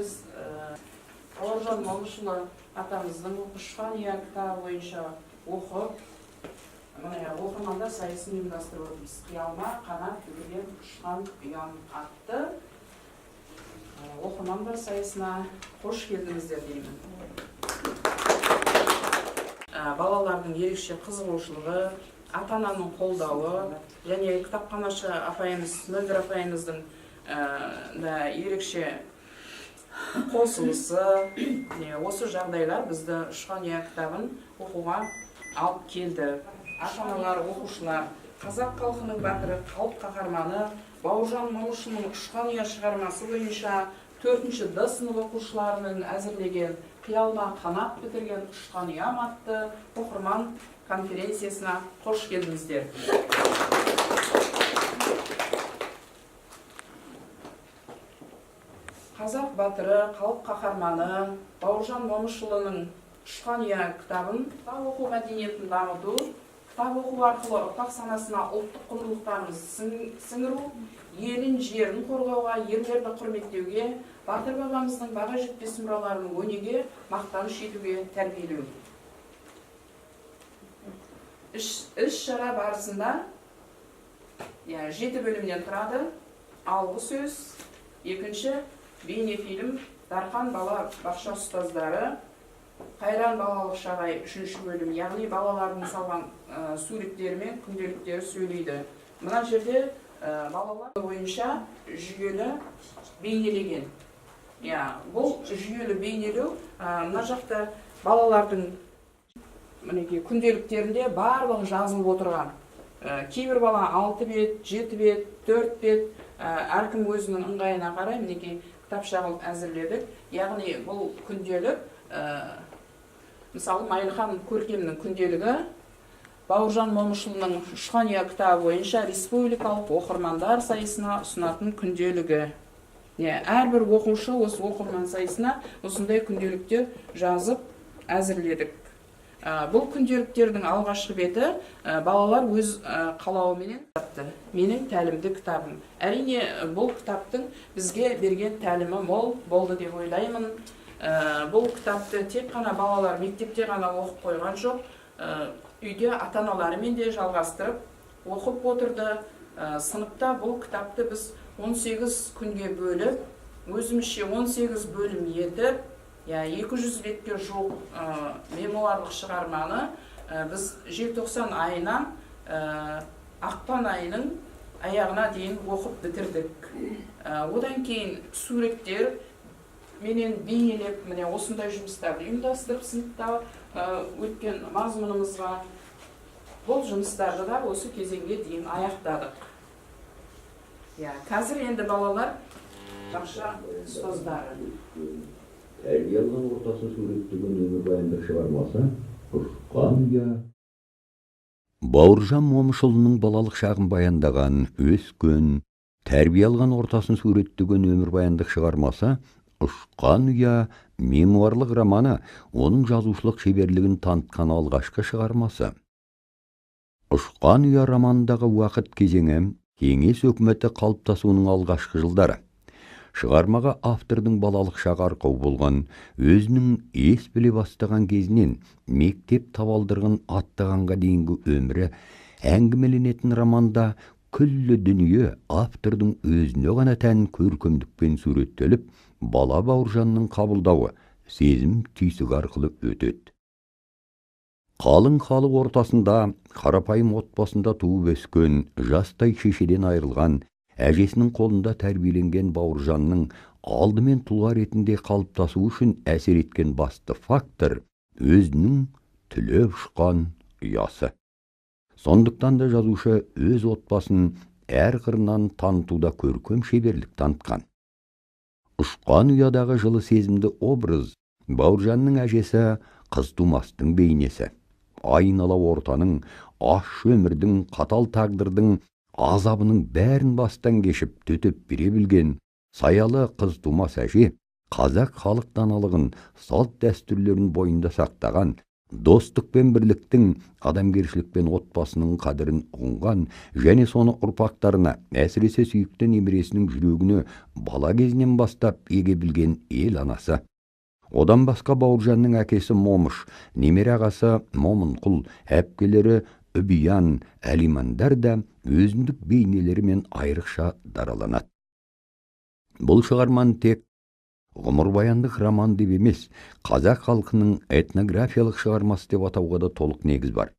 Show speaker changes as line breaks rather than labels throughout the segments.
Біз Бауыржан Момышұлы атамыздың «Ұшқан ұя» кітабы бойынша оқып, міне, оқырмандар сайысын ұйымдастырып отырмыз. «Қиялыма қанат бітірген ұшқан ұям» атты оқырмандар сайысына қош келдіңіздер деймін. Балалардың ерекше қызығушылығы, ата-ананың қолдауы және кітапханашы апайымыз Мөлдір апайымыздың да ерекше қосылысы, осы жағдайлар бізді «Ұшқан ұя» кітабын оқуға алып келді. Ата-аналар, оқушылар, қазақ халқының батыры, халық қаһарманы Бауыржан Момышұлының «Ұшқан ұя» шығармасы бойынша 4-д сынып оқушыларының әзірлеген «Қиялыма қанат бітірген ұшқан ұям» атты оқырман конференциясына қош келдіңіздер. Қазақ батыры, халық қаһарманы Бауыржан Момышұлының «Ұшқан ұя» кітабын кітап оқу мәдениетін дамыту, кітап оқу арқылы ұрпақ санасына ұлттық құндылықтарымызды сіңіру, елін, жерін қорғауға, ерлерді құрметтеуге, батыр бабамыздың баға жетпес мұраларын өнеге мақтаныш етуге тәрбиелеу. Іс-шара барысында 7 бөлімнен тұрады. Алғы сөз, екінші бейнефильм «Дархан бала бақша ұстаздары», «Қайран балалық шағай» 3-ші бөлім, яғни балалардың салған суреттері мен күнделіктері сөйлейді. Мына жерде балалар бойынша жүйелі бейнелеген. Бұл жүйелі бейнелеу, мына жақта балалардың мінекей күнделіктерінде барлығы жазылып отырған. Кейбір бала 6 бет, 7 бет, 4 бет, әркім өзінің ыңғайына қарай мінекей кітапша қылып әзірледік. Яғни бұл күнделік, мысалы, Майылхан Көркемнің күнделігі Бауыржан Момышұлының «Ұшқан ұя» кітабы бойынша республикалық оқырмандар сайысына ұсынатын күнделігі. Әрбір оқушы осы оқырман сайысына осындай күнделіктер жазып әзірледік. Бұл күнделіктердің алғашқы беті балалар өз қалауыменен тапты. Менің тәлімді кітабым. Әрине, бұл кітаптың бізге берген тәлімі мол болды деп ойлаймын. Бұл кітапты тек қана балалар мектепте ғана оқып қойған жоқ, үйде ата-аналарымен де жалғастырып оқып отырды. Сыныпта бұл кітапты біз 18 күнге бөліп, өзімізше 18 бөлім етіп, 200 бетке жуық мемуарлық шығарманы біз желтоқсан айынан ақпан айының аяғына дейін оқып бітірдік. Одан кейін суреттер менен бейнелеп, міне осындай жұмыстарды ұйымдастырып сыныпта өткен мазмұнымызға бұл жұмыстарды да осы кезеңге дейін аяқтадық. Қазір енді балалар бақша ұстаздары.
Тәрбие алған ортасын суреттеген өмірбаяндық шығармасы «Ұшқан ұя». Бауыржан Момышұлының балалық шағын баяндаған, өскен, тәрбие алған ортасын суреттеген өмірбаяндық шығармасы «Ұшқан ұя» мемуарлық романы оның жазушылық шеберлігін танытқан алғашқы шығармасы. «Ұшқан ұя» романындағы уақыт кезеңі Кеңес өкіметі қалыптасуының алғашқы жылдары. Шығармаға автордың балалық шағы арқау болған, өзінің ес біле бастаған кезінен мектеп табалдырығын аттағанға дейінгі өмірі әңгімеленетін романда күллі дүние автордың өзіне ғана тән көркемдікпен суреттеліп, бала Бауыржанның қабылдауы, сезім түйсігі арқылы өтеді. Қалың халық ортасында, қарапайым отбасында туып өскен, жастай шешеден айырылған, әжесінің қолында тәрбиеленген Бауыржанның алдымен тұлға ретінде қалыптасуы үшін әсер еткен басты фактор өзінің түлеп ұшқан ұясы. Сондықтан да жазушы өз отбасын әр қырынан танытуда көркем шеберлік танытқан. Ұшқан ұядағы жылы сезімді образ Бауыржанның әжесі Қызтумастың бейнесі. Айнала ортаның, ащы өмірдің, қатал тағдырдың азабының бәрін бастан кешіп, төтеп бере білген саялы Қызтумас әже қазақ халық даналығын, салт дәстүрлерін бойында сақтаған, Достық пен бірліктің, адамгершілік пен отбасының қадірін ұғынған және соны ұрпақтарына, әсіресе сүйікті немересінің жүрегіне бала кезінен бастап еге білген ел анасы. Одан басқа Бауыржанның әкесі Момыш, немере ағасы Момынқұл, әпкелері Үбиян, Әлимандар да өзіндік бейнелерімен айрықша дараланады. Бұл шығарманы тек ғұмырбаяндық роман деп емес, қазақ халқының этнографиялық шығармасы деп атауға да толық негіз бар.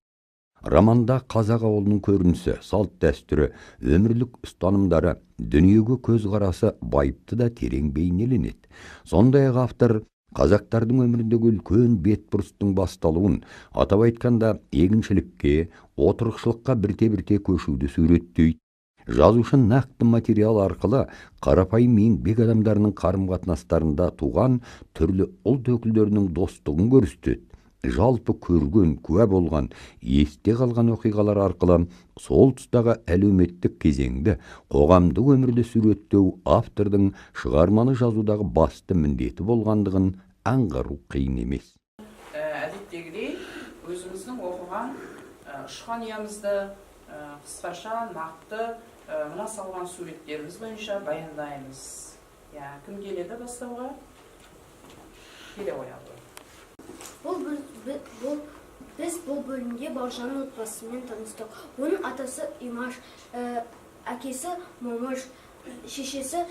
Романда қазақ ауылының көрінісі, салт дәстүрі, өмірлік ұстанымдары, дүниеге көзқарасы байыпты да терең бейнеленеді. Сондай-ақ автор қазақтардың өміріндегі үлкен бетбұрыстың басталуын, атап айтқанда егіншілікке, отырықшылыққа бірте-бірте көшуді суреттейді. Жазушы нақты материал арқылы қарапайым еңбек адамдарының қарым-қатынастарында туған түрлі ұлт өкілдерінің достығын көрсетеді. Жалпы көрген, куә болған, есте қалған оқиғалар арқылы сол тұстағы әлеуметтік кезеңді, қоғамдық өмірді суреттеу автордың шығарманы жазудағы басты міндеті болғандығын аңғару қиын емес.
Әдеттегідей өзіміздің оқыған ұшқан ұямызды қысқаша, нақты мына салған суреттеріміз бойынша баяндаймыз. Иә, кім келеді бастауға? Келе қояды.
Біз бұл бөлімде Бауыржанның отбасымен таныстық. Оның атасы Имаш, әкесі Момыш, шешесі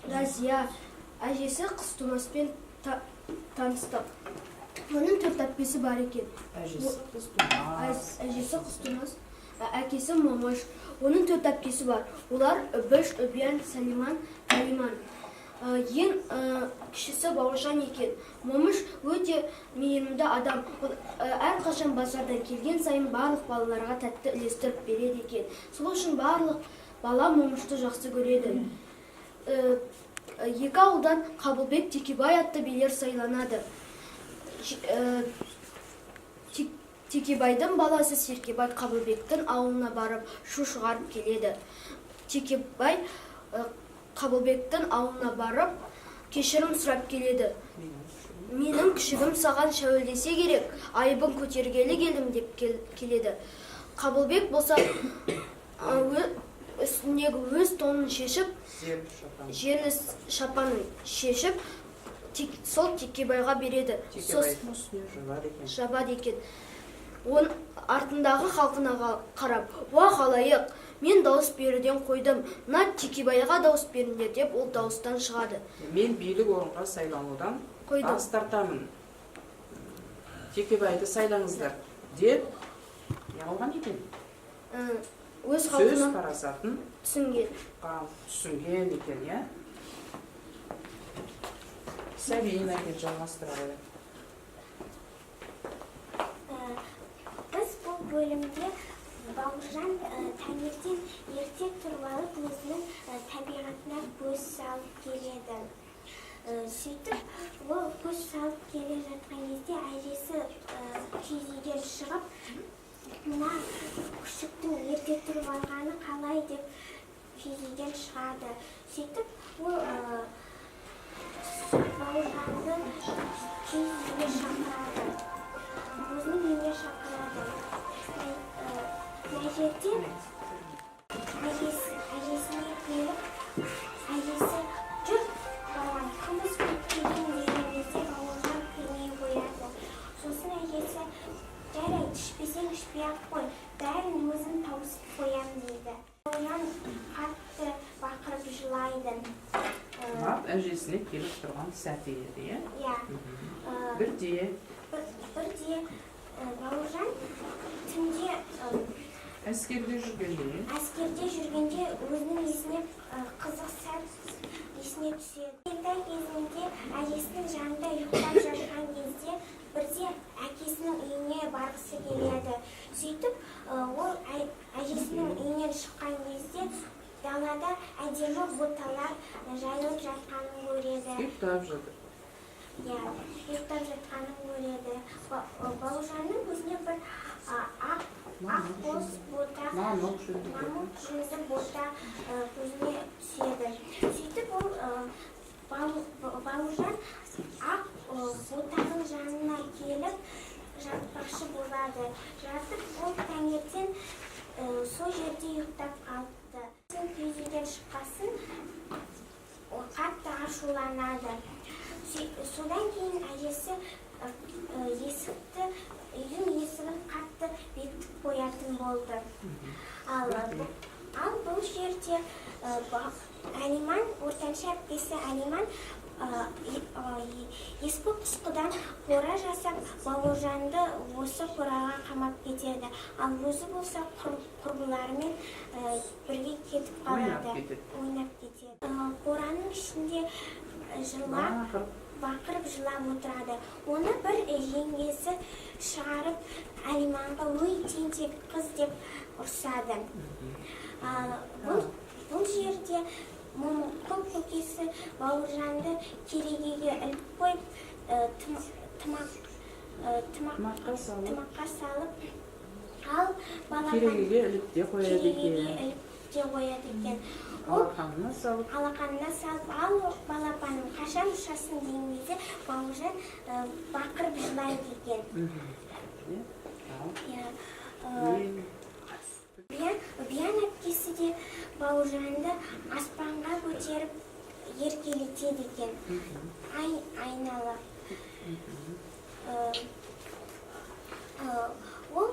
Разия, әжесі Қызтумаспен таныстық. Оның 4 әпкесі бар екен.
Әжесі Қызтумас.
Әжесі Қызтумас, әкесі Момыш. Оның 4 әпкесі бар. Олар Үбіш, Үбиян, Салиман, Әлиман. Ең кішісі Бауыржан екен. Момыш өте мейірімді адам. Ол әрқашан базардан келген сайын барлық балаларға тәтті үлестіріп береді екен. Сол үшін барлық бала Момышты жақсы көреді. Екі ауылдан Қабылбек, Текебай атты билер сайланады. Текебайдың баласы Серкебай Қабылбектің ауылына барып шу шығарып келеді. Текебай Қабылбектің ауылына барып кешірім сұрап келеді. Менің күшігім саған шәуелдесе керек, айыбын көтергелі келдім деп келеді. Қабылбек болса үстіндегі өз тонын шешіп, жерлі шапанын шешіп, сол Текебайға береді.
Текебайдың үстіне жабады екен.
Жабады екен. Оның артындағы халқына қарап, «Уа халайық, мен дауыс беруден қойдым, мына Текебайға дауыс беріңдер» деп ол дауыстан шығады.
Мен билік орынға сайланудан
қойдым.
Бас тартамын. Текебайды сайлаңыздар деп не қылған екен?
Өз
Сөз
халқына
парасатын
түсінген.
Түсінген екен, иә? Сәбина екен, жалғастыра қояйық.
Біз бұл бөлімде Бауыржан таңертең ерте тұрып алып өзінің табиғатына көз салып келеді. Сөйтіп ол көз салып келе жатқан кезде әжесі киіз үйден шығып, мына күшіктің ерте тұрып алғаны қалай деп киіз үйден шығады. Сөйтіп ол Бауыржанды киіз үйге шақырады. Өзінің үйіне шақырады. Мына жерде әжесіне келіп, әжесі жүр балам, қымыз құйып келейін деген кезде Бауыржан келмей қояды. Сосын әжесі жарайды, ішпесең ішпей-ақ қой, бәрін өзім тауысып қоям дейді. Бауыржан қатты бақырып жылайды.
Мап әжесіне келіп тұрған сәті еді, иә?
Иә.
Бірде.
Бірде Бауыржан түнде
әскерде жүргенде.
Әскерде жүргенде өзінің есіне қызық сәт есіне түседі. Кішкентай кезінде әжесінің жанында ұйықтап жатқан кезде бірде әкесінің үйіне барғысы келеді. Сөйтіп ол әжесінің үйінен шыққан кезде далада әдемі боталар жайылып жатқанын көреді.
Ұйықтап жатыр.
Иә, ұйықтап жатқанын көреді. Бауыржанның көзіне бір ақ боз бота,
Мамық жүнді бота.
Мамық жүнді бота көзіне түседі. Сөйтіп ол Бауыржан ақ Бұтағың жанына келіп жатпақшы болады. Жатып, ол таңертең сол жерде ұйықтап қалыпты. Киіз үйден шыққасын, ол қатты ашуланады. Содан кейін әжесі есікті, үйдің есігін қатты бекітіп қоятын болды. Ал бұл жерде Әлиман, ортаншы әпкесі Әлиман ескі құсқыдан қора жасап, Бауыржанды осы қораға қамап кетеді. Ал өзі болса құрбыларымен бірге кетіп
Ойнап
қалады.
кетеді.
Ойнап кетеді. Қораның ішінде жылап,
Бақырып.
бақырып жылап отырады. Оны бір жеңгесі шығарып, Әлиманға «Өй, тентек қыз» деп ұрсады. Бұл жерде Момынқұл көкесі Бауыржанды керегеге іліп қойып,
Тымаққа салып.
тымаққа салып, ал балапан
Керегеге іліп те қояды
керегеге
екен.
іліп те қояды екен. Ол
Алақанына салып.
алақанына салып, «Ал, балапаным, қашан ұшасың?» деген кезде Бауыржан бақырып жылайды екен.
Иә. Ал,
Иә,
ең
Биян әпкесі де Бауыржанды аспанға көтеріп еркелетеді екен. Айнала. Ол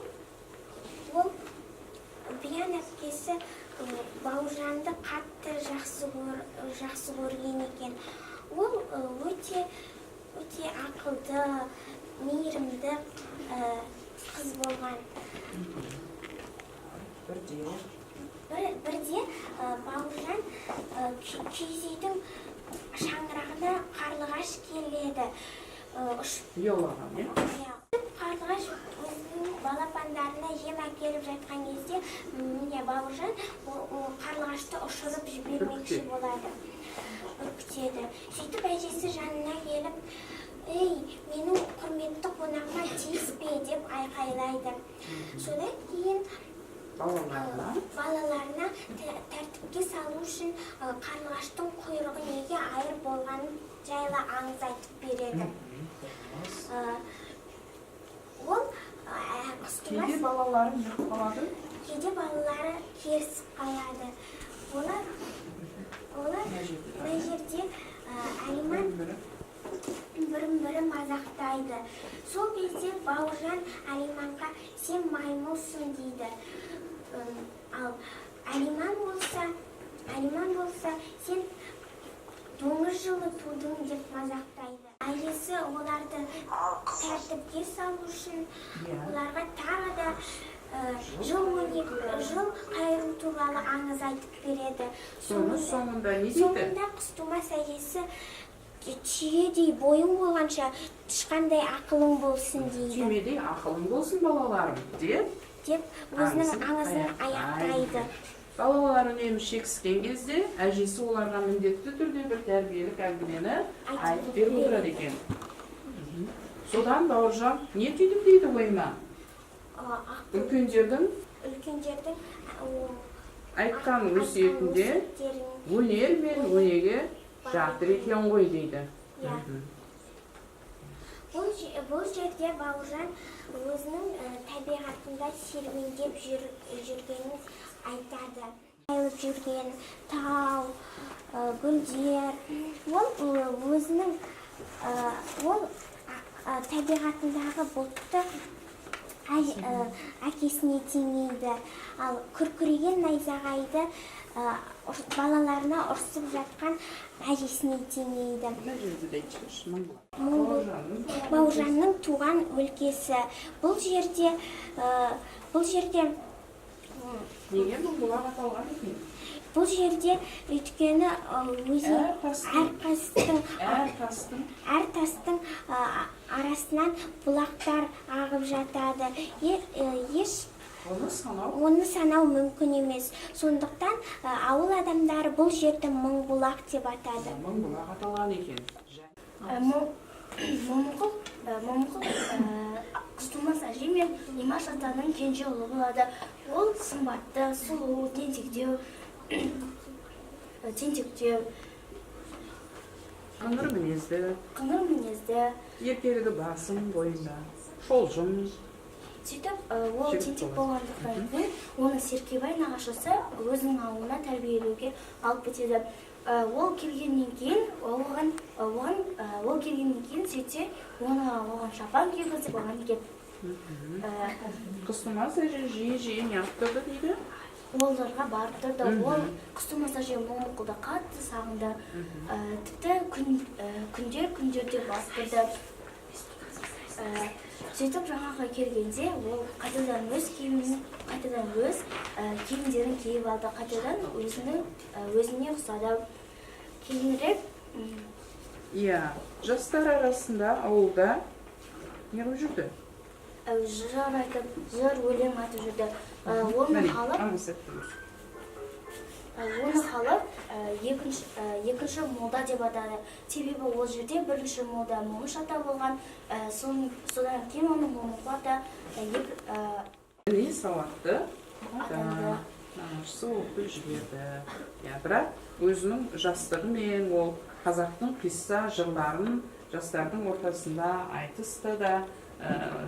Биян әпкесі Бауыржанды қатты жақсы көрген екен. Ол өте өте ақылды, мейірімді қыз болған.
Бірде
Бірде Бауыржан киіз үйдің шаңырағына қарлығаш келеді. Ұшып
Ұялаған, иә?
Иә. Қарлығаш өзінің балапандарына жем әкеліп жатқан кезде, міне, Бауыржан о қарлығашты ұшырып жібермекші
Үркітеді.
болады. Үркітеді. Сөйтіп әжесі жанына келіп, «Ей, менің құрметті қонағыма тиіспе!» деп айқайлайды. Содан кейін
Балаларына
балаларына тәртіпке салу үшін қарлығаштың құйрығы неге айыр болғанын жайлы аңыз айтып береді. Ол
Кейде
Қызтумас
балалары неғып қалады?
Кейде балалары керісіп қалады. Олар
Мына жерде.
мына жерде Әлиман
Бірін бірі
бірін бірі мазақтайды. Сол кезде Бауыржан Әлиманға «Сен маймылсың» дейді. Ал Әлиман болса «Сен доңыз жылы тудың» деп мазақтайды. Әжесі оларды тәртіпке салу үшін оларға тағы да жыл 12 жыл қайыру туралы аңыз айтып береді.
Соны соңында не дейді?
Соңында Қызтумас әжесі «Түйедей бойың болғанша, тышқандай ақылың болсын» дейді.
«Түймедей ақылың болсын, балаларым» деп
Деп өзінің
аңызын
аңызын аяқтайды.
Балалар үнемі шекіскен кезде әжесі оларға міндетті түрде бір тәрбиелік әңгімені
айтып
айтып беріп отырады екен. Содан Бауыржан не түйдім дейді ойыма? Үлкендердің
Үлкендердің
айтқан
айтқан
өсиетінде
өсиеттерін
өнер мен өнеге жатыр екен ғой дейді.
Иә. Бұл жерде Бауыржан өзінің табиғатында серуендеп жүргенін айтады. Жайылып жүрген тау, гүлдер. Ол өзінің ол табиғатындағы бұлтты әкесіне теңейді. Ал күркіреген найзағайды балаларына ұрсып жатқан әжесіне теңейді.
Мына жерде де айтып жіберші.
Бауыржанның Бауыржанның туған өлкесі. Бұл жерде
Неге Мыңбұлақ аталған екен?
Бұл жерде өйткені өзен
Әр тастың
әр тастың
әр тастың
әр тастың арасынан бұлақтар ағып жатады. Еш
Оны санау
оны санау мүмкін емес. Сондықтан ауыл адамдары бұл жерді Мыңбұлақ деп атады.
Мыңбұлақ аталған екен.
Момынқұл Қызтумас әже мен Имаш атаның кенже ұлы болады. Ол сымбатты, сұлу, тентектеу.
Қыңыр мінезді.
Қыңыр мінезді.
Еркелігі басым бойында. Шолжың.
Сөйтіп, ол
Жігіт
тентек
болады.
болғандықтан кейін оны Серкебай нағашысы өзінің ауылына тәрбиелеуге алып кетеді. Ол келгеннен кейін оған оған ол келгеннен кейін, сөйтсе, оны оған шапан кигізіп оған екен.
Қызтумас әже жиі-жиі неғып тұрды дейді?
Оларға барып тұрды. Ол Қызтумас әже Момынқұлды қатты сағынды. Тіпті күндер күндерде барып тұрды. Сөйтіп, жаңағы келгенде ол қайтадан өз киімін, қайтадан өз киімдерін киіп алды, қайтадан өзінің өзіне ұқсады. Кейінірек
Иә, жастар арасында ауылда не қылып жүрді?
Жыр айтып, жыр, өлең айтып жүрді. Оны
Міне,
халық
ана сәтті көрсет.
Оны халық екінші молда деп атады, себебі ол жерде бірінші молда Момыш ата болған. Содан кейін оны Момынқұл ата
Діни сауатты
атанды.
Нағашысы оқып жіберді. Иә, бірақ өзінің жастығымен ол қазақтың қисса жырларын жастардың ортасында айтысты да,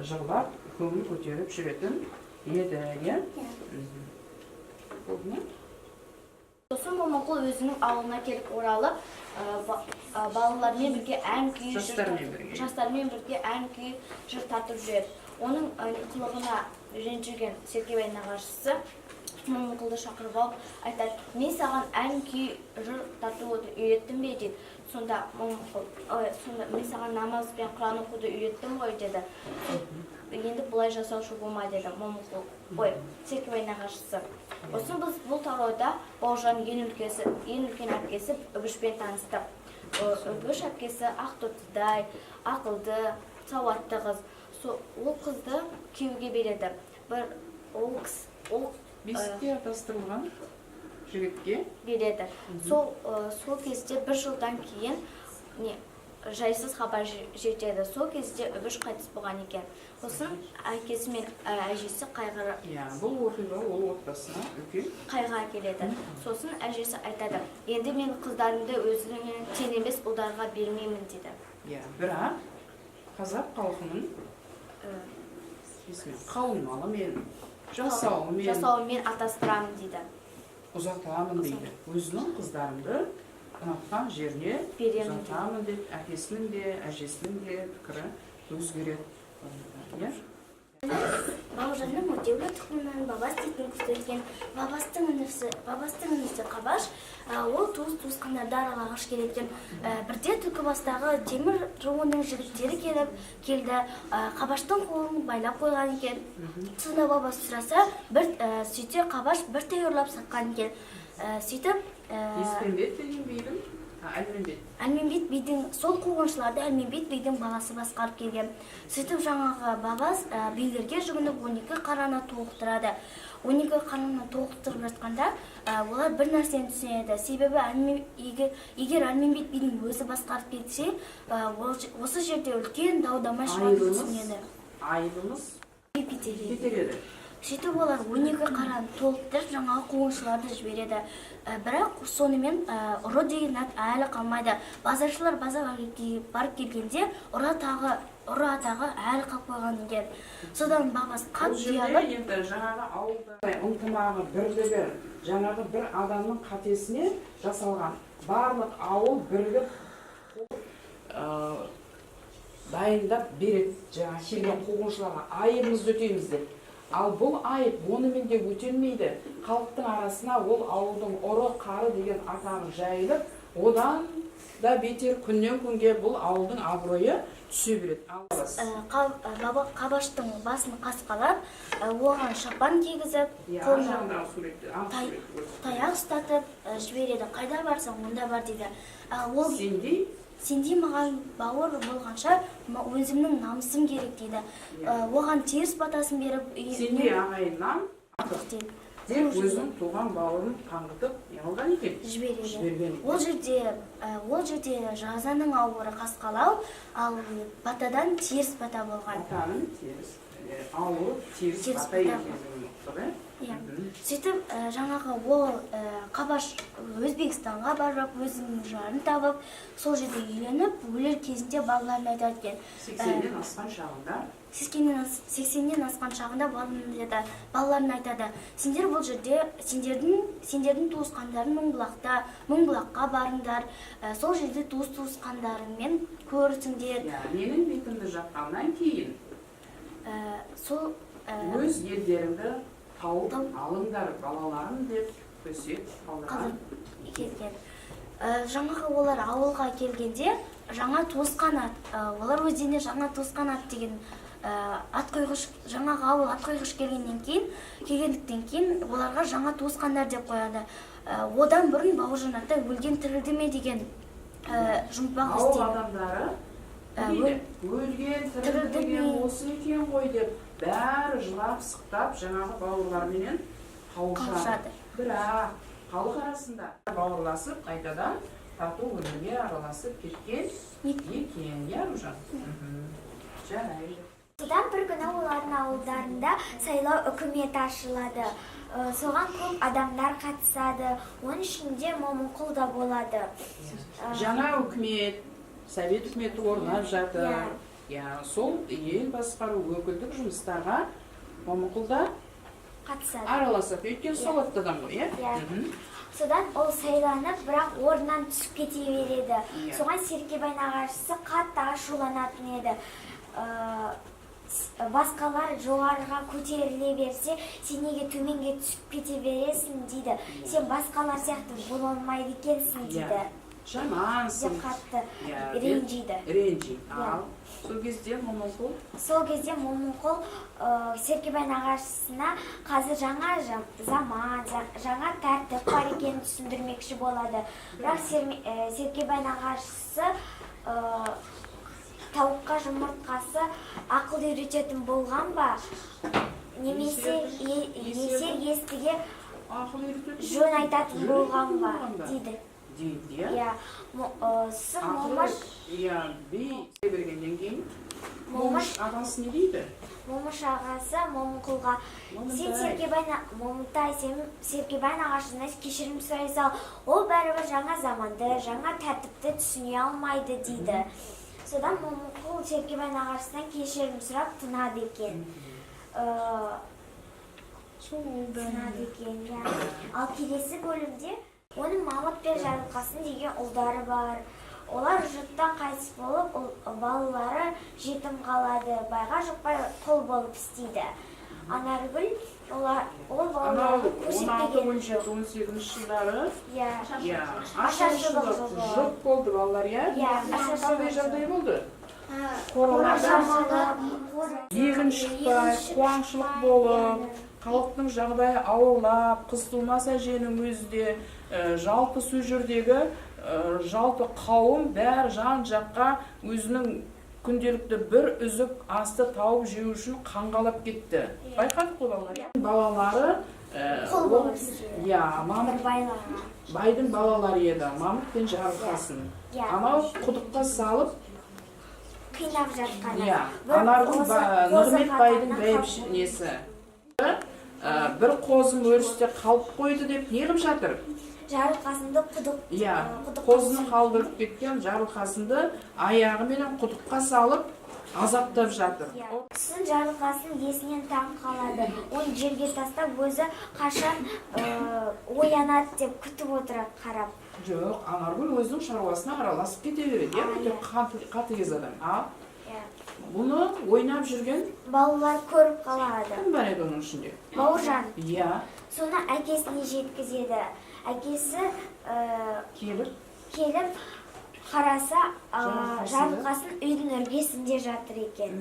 жырлап көңіл көтеріп жүретін еді, иә?
Иә.
Болды ма?
Сосын Момынқұл өзінің ауылына келіп оралып, балалармен бірге ән күй жыр
Жастармен бірге.
Жастармен бірге ән күй жыр тартып жүреді. Оның қылығына ренжіген Серкебай нағашысы Момынқұлды шақырып алып айтады: «Мен саған ән күй жыр тартуды үйреттім бе?» – дейді. Сонда Момынқұл: «Ой, сонда мен саған намаз бен құран оқуды үйреттім ғой», – деді. «Енді бұлай жасаушы болма», – деді Момынқұл, ой, Серкебай нағашысы. Сосын біз бұл тарауда Бауыржанның ең үлкен әпкесі Үбішпен таныстық. Үбіш әпкесі ақтотыдай ақылды, сауатты қыз. Ол қызды күйеуге береді бір ол ол
Бесікте атастырылған жігітке
береді. Сол кезде бір жылдан кейін не жайсыз хабар жетеді. Сол кезде Үбіш қайтыс болған екен. Сосын әкесі мен әжесі қайғыра
Иә, бұл оқиға ол отбасына үлкен
қайғы әкеледі. Сосын әжесі айтады: «Енді мен қыздарымды өзіңе тең емес ұлдарға бермеймін», – дейді.
Иә, бірақ қазақ халқының несімен, қалың малымен, жасауымен
«Жасауымен атастырамын», – дейді.
Ұзатамын дейді, өзінің қыздарымды ұнатқан жеріне
беремін дейді.
Ұзатамын деп әкесінің де, әжесінің де пікірі өзгереді, иә.
Бауыржанның өтеулі тұқымынан Бабас дейтін кісі өткен. Бабастың інісі Қабаш, ол туыс-туысқандарды аралағыш келеді екен. Бірде Түлкібастағы Темір руының жігіттері келіп келді. Қабаштың қолын байлап қойған екен. Сонда бабасы сұраса, бір сөйтсе, Қабаш бір түйе ұрлап сатқан екен. Сөйтіп
Еспенбет деген бидің, Әлмембет.
Әлмембет бидің, сол қуғыншыларды Әлмембет бидің баласы басқарып келген. Сөйтіп, жаңағы бабас билерге жүгініп, 12 қараны толықтырады. 12 қараны толықтырып жатқанда, олар бір нәрсені түсінеді, себебі егер Әлмембет бидің өзі басқарып кетсе, осы жерде үлкен дау дамай шығатынын
Айыбымыз
түсінеді.
Айыбымыз
Кетеді.
кетер еді.
Сөйтіп, олар 12 қараны толықтырып, жаңағы қуғыншыларды жібереді. Бірақ сонымен ұры деген ат әлі қалмайды. Базаршылар базарға барып келгенде, ұры атағы әлі қалып қойған екен. Содан бабасы
Бұл
қатты
жерде
ұялып
енді жаңағы ауылда ынтымағы, бірлігі жаңағы бір адамның қатесіне жасалған, барлық ауыл бірігіп дайындап береді жаңағы келген қуғыншыларға, айыбымызды өтейміз деп. Ал бұл айып онымен де өтелмейді. Халықтың арасына ол ауылдың ұры қары деген атағы жайылып, одан да бетер күннен күнге бұл ауылдың абыройы түсе береді. Ал
Баба Қабаштың басын қасқалап, оған шапан кигізіп,
Иә, ар
қолына
жағындағы суретті, ақ суретті көрсет.
таяқ ұстатып жібереді. «Қайда барсаң, онда бар», – дейді. Ол
Сендей
«Сендей маған бауыр болғанша, өзімнің намысым керек», – дейді. Оған теріс батасын беріп,
Сендей ағайыннан
артық деп
деп өзінің туған бауырын қаңғытып не қылған екен?
Жібереді.
Жіберген екен.
Ол жерде жазаның ауыры қасқалау, ал батадан теріс бата болған.
Батаның теріс. Ауырып, теріс
Теріс
бата
бата.
екендігін ұқтық, иә?
Иә. Сөйтіп, жаңағы ол Қабаш Өзбекстанға барып, өзінің жарын тауып, сол жерде үйленіп, өлер кезінде балаларына айтады екен.
80-нен асқан шағында.
80-нен асқан шағында балаларына айтады: сендер бұл жерде сендердің туысқандарың Мыңбұлақта, Мыңбұлаққа барыңдар, сол жерде туысқандарыңмен көрісіңдер.
Иә, менің бетімді жапқаннан кейін
Сол
өз елдеріңді тауып алыңдар, балаларым, деп өсиет қалдырған.
Қалдырып кеткен. Жаңағы олар ауылға келгенде жаңа туысқан ат, олар өздеріне жаңа туысқан ат деген ат қойғыш, жаңағы ауыл ат қойғыш келгендіктен кейін оларға жаңа туысқандар деп қояды. Одан бұрын Бауыржан ата өлген тірілді ме деген жұмбақ
Ауыл
іздейді.
адамдары не дейді? Өлген тірілді
Тірілді
деген
ме?
осы екен ғой деп, бәрі жылап сықтап, жаңағы бауырларменен қауышады.
Қауышады.
Бірақ халық арасында бауырласып, қайтадан тату өмірге араласып кеткен екен, иә, Аружан? Жарайды.
Содан бір күні олардың ауылдарында сайлау үкіметі ашылады. Соған көп адамдар қатысады. Оның ішінде Момынқұл да болады.
Жаңа үкімет, совет үкіметі орнап жатыр.
Иә.
Иә, сол ел басқару, өкілдік жұмыстарға Момынқұл да
Қатысады.
араласады, өйткені сауатты адам ғой, иә?
Иә. Содан ол сайланып, бірақ орнынан түсіп кете береді. Соған Серкебай нағашысы қатты ашуланатын еді. Басқалар жоғарыға көтеріле берсе, сен неге төменге түсіп кете бересің дейді. Сен басқалар сияқты бола алмайды екенсің дейді.
Жамансың.
Деп қатты
Иә, деп
ренжиді.
Ренжиді. Ал сол кезде Момынқұл
Сол кезде Момынқұл Серкебай нағашысына қазір жаңа заман, жаңа тәртіп бар екенін түсіндірмекші болады. Бірақ Серкебай нағашысы тауыққа жұмыртқасы ақыл үйрететін болған ба? Немесе есер естіге
ақыл үйрететін
жөн айтатын
жөн
болған ба?
болған ба?
Дейді.
Дейді, иә?
Иә. Сосын
Ақыл
Момыш
иә, би бергеннен кейін
Момыш
Момыш ағасы не дейді?
Момыш ағасы Момынқұлға: сен
Момынтай.
Серкебай, Момынтай, сен Серкебай нағашысынан кешірім сұрай сал, ол бәрібір жаңа заманды, жаңа тәртіпті түсіне алмайды, дейді. Содан Момынқұл Серкебай нағашысынан кешірім сұрап тынады екен. Тынады екен, иә. Ал келесі бөлімде оның Мамыт пен Жарылқасын деген ұлдары бар. Олар жұттан қайтыс болып, балалары жетім қалады, байға жұқпай құл болып істейді. Анаргүл ол
Анау
балаларды
16,
көрсетпеген
17,
жоқ.
18 жылдары,
Иә.
иә,
Ашаршылық
ашаршылық
жылы.
жоқ болды, балалар, иә?
Иә,
Қандай
ашаршылық.
жағдай болды? Қораларда егін шықпай, қуаңшылық болып, халықтың жағдайы ауырлап, қыз тумас әженің өзі де, жалпы сол жердегі жалпы қауым бәрі жан жаққа өзінің күнделікті бір үзік асты тауып жеу үшін қаңғалап кетті. Байқадық қой, балалар, иә? Балалары
Құл болып істеді.
Иә, Мамыт
Бір байларға.
байдың балалары еді, Мамыт пен Жарылқасын. Анау құдыққа салып
Қинап жатқаны.
Иә,
Бір
Анаргүл
қозы
Нығмет байдың
қатарынан
бәйбіше несі, бір қозым өрісте қалып қойды деп не қылып жатыр?
Жарылқасынды құдық
Иә,
құдыққа
қозыны қалдырып кеткен Жарылқасынды аяғыменен құдыққа салып азаптап жатыр.
Иә. Сосын Жарылқасын есінен таң қалады. Оны жерге тастап, өзі қашан оянады деп күтіп отырады қарап.
Жоқ, Анаргүл өзінің шаруасына араласып кете береді, иә, өте қатыгез адам. Ал бұны ойнап жүрген
Балалар көріп қалады.
кім бар еді оның ішінде?
Бауыржан.
Иә.
Соны әкесіне жеткізеді. Әкесі
Келіп
келіп қараса,
Жарылқасынды?
Жарылқасын үйдің іргесінде жатыр екен.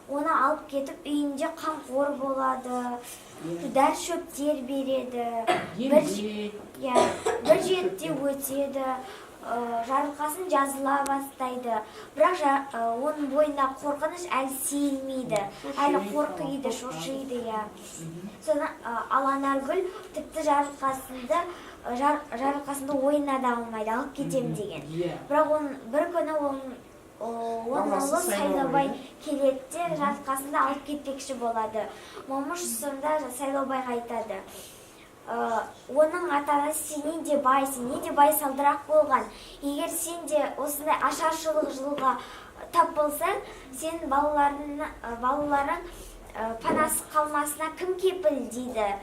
Оны алып кетіп, үйінде қамқор болады, дәрі шөптер береді.
Емдейді.
Иә, бір жетіде өтеді. Жарылқасын жазыла бастайды, бірақ оның бойында қорқыныш әлі сейілмейді, әлі
Шошиды,
қорқиды,
қорқады.
шошиды, иә. Содан ал Анаргүл тіпті Жарылқасынды ойына да алмайды, алып кетемін деген. Бірақ оның бір күні оның Оның
Баласы
ұлы
Сайлаубай
Сайлаубай келеді де, Жарылқасынды алып кетпекші болады. Момыш сонда Сайлаубайға айтады: Оның ата анасы сенен де бай, сенен де бай салдырақ болған. Егер сен де осындай ашаршылық жылға тап болсаң, сен балаларың панасыз қалмасына кім кепіл?» — дейді.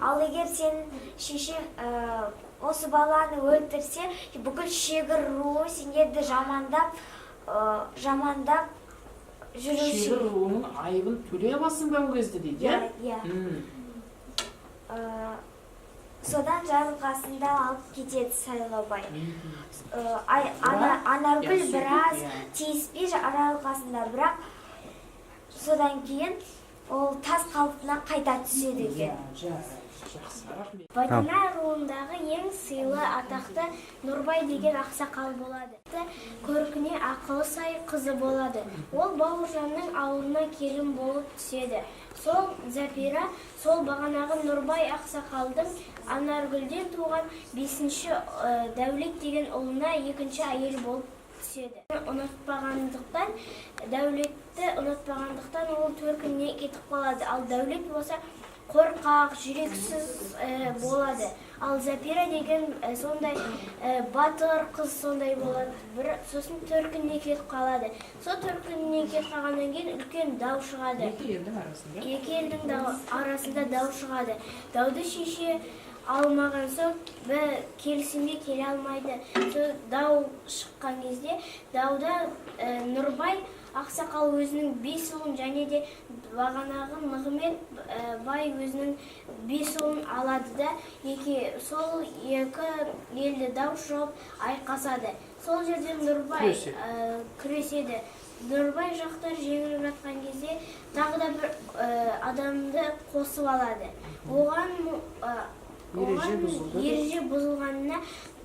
Ал егер сен шешең осы баланы өлтірсе, бүкіл Шегір руы сендерді жамандап жүруші.
Шегір руының айыбын төлей аласың ба ол кезде дейді, иә?
Иә.
М.
Содан Жарылқасынды алып кетеді Сайлаубай. Анаргүл
Иә, сөйтіп,
біраз
иә.
тиіспей Жарылқасында, бірақ содан кейін ол тас қалпына қайта түседі екен.
Иә, жарайды, жақсы, рахмет.
Бадана руындағы ең сыйлы, атақты Нұрбай деген ақсақал болады. Көркіне, ақылы сай қызы болады. Ол Бауыржанның ауылына келін болып түседі. Сол Зәпира сол бағанағы Нұрбай ақсақалдың Анаргүлден туған бесінші Дәулет деген ұлына екінші әйел болып түседі. Ұнатпағандықтан, Дәулетті ұнатпағандықтан ол төркініне кетіп қалады. Ал Дәулет болса қорқақ, жүрексіз болады. Ал Зәпира деген сондай батыр қыз сондай болады. Бір сосын төркініне кетіп қалады. Сол төркініне кетіп қалғаннан кейін үлкен дау шығады.
Екі елдің арасында.
Екі елдің арасында дау шығады. Дауды шеше алмаған соң, бір келісімге келе алмайды. Сол дау шыққан кезде дауда Нұрбай ақсақал өзінің бес ұлын және де бағанағы Нығмет бай өзінің бес ұлын алады да, сол екі елді дау шығып айқасады. Сол жерде Нұрбай
Күреседі.
Күреседі. Нұрбай жақтар жеңіліп жатқан кезде тағы да бір адамды қосып алады. Оған
Ереже
оған
бұзылды деп.
Ереже бұзылғанына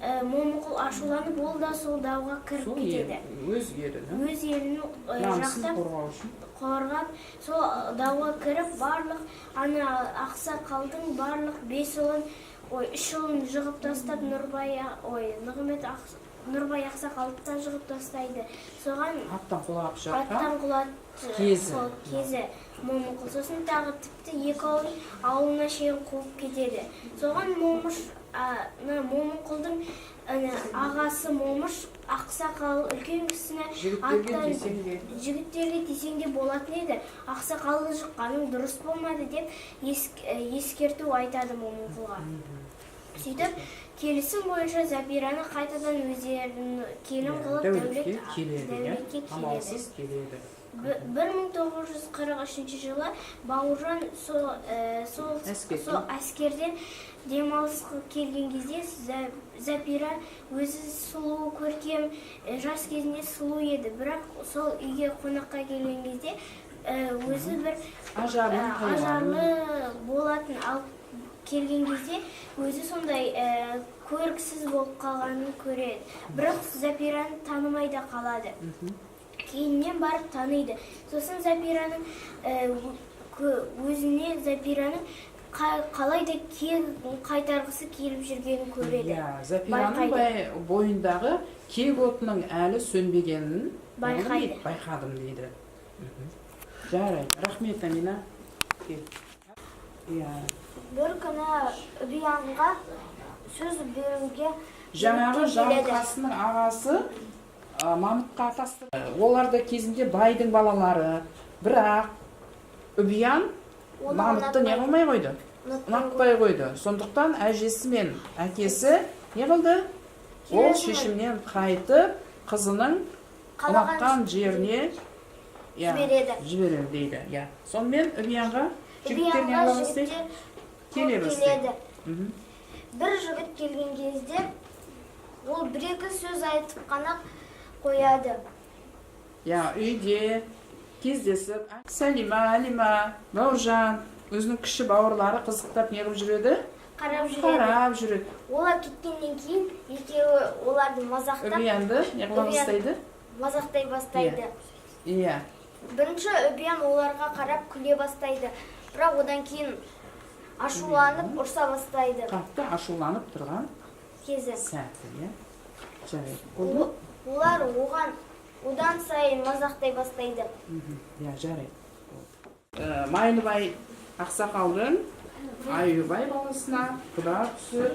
Момынқұл ашуланып, ол да сол дауға кіріп
Сол
кетеді.
өз елінің
Өз елін
намысын
жақтап,
қорғау үшін.
қорғап, сол дауға кіріп, барлық ана ақсақалдың барлық бес ұлын, ой, үш ұлын жығып тастап, Нұрбай, ой, Нығмет Нұрбай ақсақалды да жығып тастайды. Соған
Аттан құлап жатқан
аттан құлатты
кезі.
Сол кезі Момынқұл. Сосын тағы тіпті екі ұлын ауылына шейін қуып кетеді. Соған Момыш, ана Момынқұлдың ана ағасы Момыш ақсақал үлкен кісіні
Жігіттерге
аттан
тисең де.
Жігіттерге тисең де болатын еді, ақсақалды жыққаның дұрыс болмады деп ескерту айтады Момынқұлға. Сөйтіп, келісім бойынша Зәбираны қайтадан өздерін келін қылып
Дәулетке
Дәулет
келеді, иә?
Дәулетке келеді.
Амалсыз келеді.
1943 жылы Бауыржан сол
Әскерден.
сол әскерден демалысқа келген кезде Зәпира өзі сұлу, көркем, жас кезінде сұлу еді. Бірақ сол үйге қонаққа келген кезде өзі бір
Ажарлы, хайуан.
Ажарлы болатын. Ал келген кезде өзі сондай көріксіз болып қалғанын көреді. Бірақ Зәпираны танымай да қалады. Кейіннен барып таниды. Сосын Зәпираның өзіне Зәпираның қалай да кек қайтарғысы келіп жүргенін көреді.
Иә, Зәпираның
Байқайды.
Бойындағы кек отының әлі сөнбегенін
Байқайды.
Байқадым дейді. Жарайды, рахмет, Амина. Кел. Иә.
Бір күні Үбиянға сөз беруге
Жаңағы
жігіттер келеді.
Жарылқасынның ағасы Мамытқа атастырды. Олар да кезінде байдың балалары. Бірақ Үбиян
Оны
Мамытты не
ұнатпай-
қылмай қойды?
Ұнатпай.
Ұнатпай қойды. Сондықтан әжесі мен әкесі не қылды? Ол шешімнен қайтып, қызының
Қалаған
ұнатқан жеріне, иә,
жібереді.
Жібереді дейді. Иә. Сонымен Үбиянға жігіттер не
Үбиянға
қыла бастайды?
жігіттер
Келе
көп
бастайды.
келеді. Бір жігіт келген кезде ол бір екі сөз айтып қана қояды.
Иә, үйде кездесіп, Сәлима, Әлима, Бауыржан өзінің кіші бауырлары қызықтап не қылып жүреді?
Қарап жүреді.
Қарап жүреді.
Олар кеткеннен кейін екеуі оларды мазақтап
Үбиянды не қыла бастайды?
Мазақтай бастайды.
Иә.
Бірінші Үбиян оларға қарап күле бастайды. Бірақ одан кейін ашуланып ұрса бастайды.
Қатты ашуланып тұрған
Кезі.
сәті, иә. Жарайды. Болды ма?
Олар оған
одан сайын мазақтай бастайды.
Иә, жарайды. Майлыбай ақсақалдың Аюбай баласына құда түсіп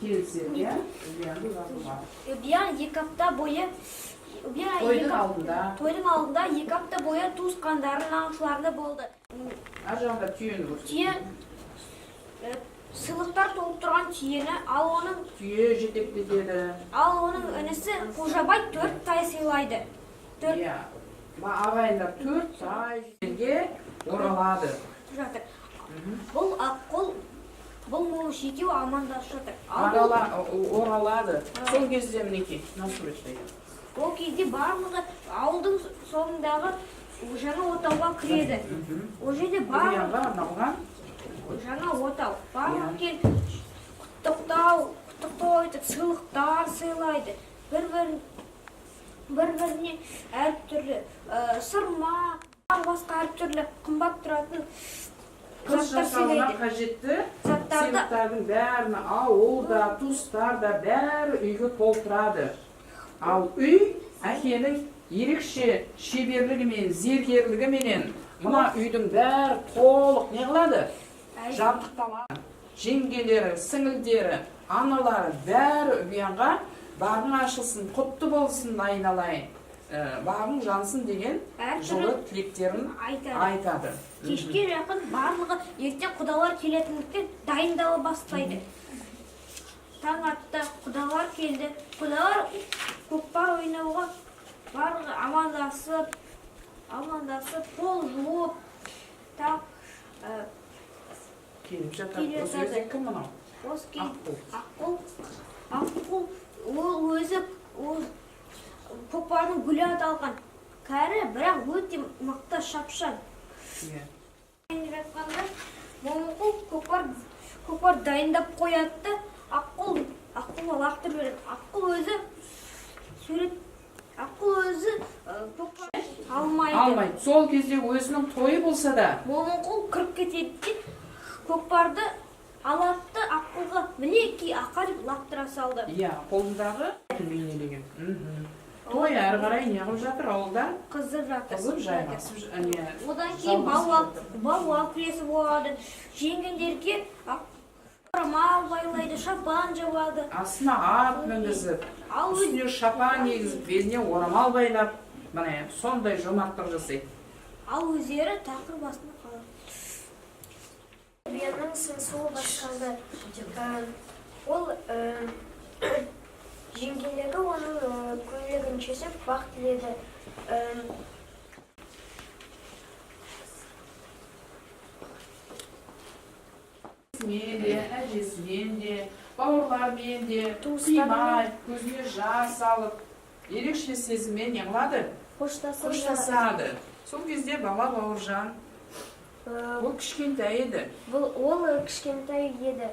келіседі, иә, Үбиянды ұзатуға.
Үбиян 2 апта бойы Үбиян
Тойдың
2
алдында.
Тойдың алдында 2 апта бойы туысқандарының аңшыларында болды.
Ар жағында түйені көрсет.
Түйе, сыйлықтар толып тұрған түйені, ал оның
Түйе жетектетеді.
Ал оның інісі Қожабай төрт тай сыйлайды. Төрт
Иә, ағайындар төрт тай жерге оралады.
Жатыр. Бұл Аққұл, бұл Момыш екеуі амандасып жатыр. Ал бұл
Оралады. Сол кезде, мінекей, мына суретте.
Ол кезде барлығы ауылдың соңындағы жаңа отауға кіреді. Ол жерде барлығы
Үбиянға арналған.
Жаңа отау. Барлығы келіп құттықтау айтып, сыйлықтар сыйлайды. Бір бірін бір біріне әртүрлі сырма, тағы басқа әртүрлі қымбат тұратын
Қыз
заттар
жасауына
сыйлайды.
Қажетті
Заттарды
сыйлықтардың бәрін ауыл да, туыстар да, бәрі үйге толтырады. Ал үй әкенің ерекше шеберлігімен, зергерлігіменен мына үйдің бәрі толық не қылады, жабдықталады. Жеңгелері, сіңілдері, аналары бәрі Үбиянға «Бағың ашылсын, құтты болсын, айналайын, бағың жансын» деген
Әртүрлі
жылы тілектерін
айтады.
айтады.
Кешке жақын барлығы ертең құдалар келетіндіктен дайындала бастайды. Таң атты, құдалар келді. Құдалар көкпар ойнауға барлығы амандасып, қол жуып, так
Келіп жатады.
Келіп
Осы
жатады.
кезде кім мынау?
Осы
Аққу.
Аққу ол өзі ол көкпардың гүлі аталған кәрі, бірақ өте мықты, шапшаң. Жатқанда Момынқұл көкпар дайындап қояды да, Аққұлға лақтырып жібереді. Аққұл өзі сурет Аққұл өзі көкпар алмайды.
Алмайды. Сол кезде өзінің тойы болса да
Момынқұл кіріп кетеді де, көкпарды алады да, Аққұлға «Мінекей, ақа» деп лақтыра салды.
Иә, қолындағы бейнелеген. Той әрі қарай неғып жатыр ауылда?
Қызып жатыр.
Қызып, жайғасып не
Одан кейін
жалғасып
балуан
жатыр.
Балуан күресі болады. Жеңгендерге орамал байлайды, шапан жабады.
Астына ат мінгізіп,
Ал
үстіне шапан кигізіп, беліне орамал байлап, міне, сондай жомарттық жасайды.
Ал өздері тақыр басында қалады.
Үбиянның сыңсуы басталды. Ол жеңгелері оның көйлегін шешіп, бақ тіледі.
Әкесімен де, әжесімен де, бауырларымен де
Туыстарымен.
Қимай, көзіне жас алып, ерекше сезіммен не қылады?
Қоштасып.
Қоштасады. Сол кезде бала Бауыржан, ол кішкентай еді.
Бұл ол кішкентай еді.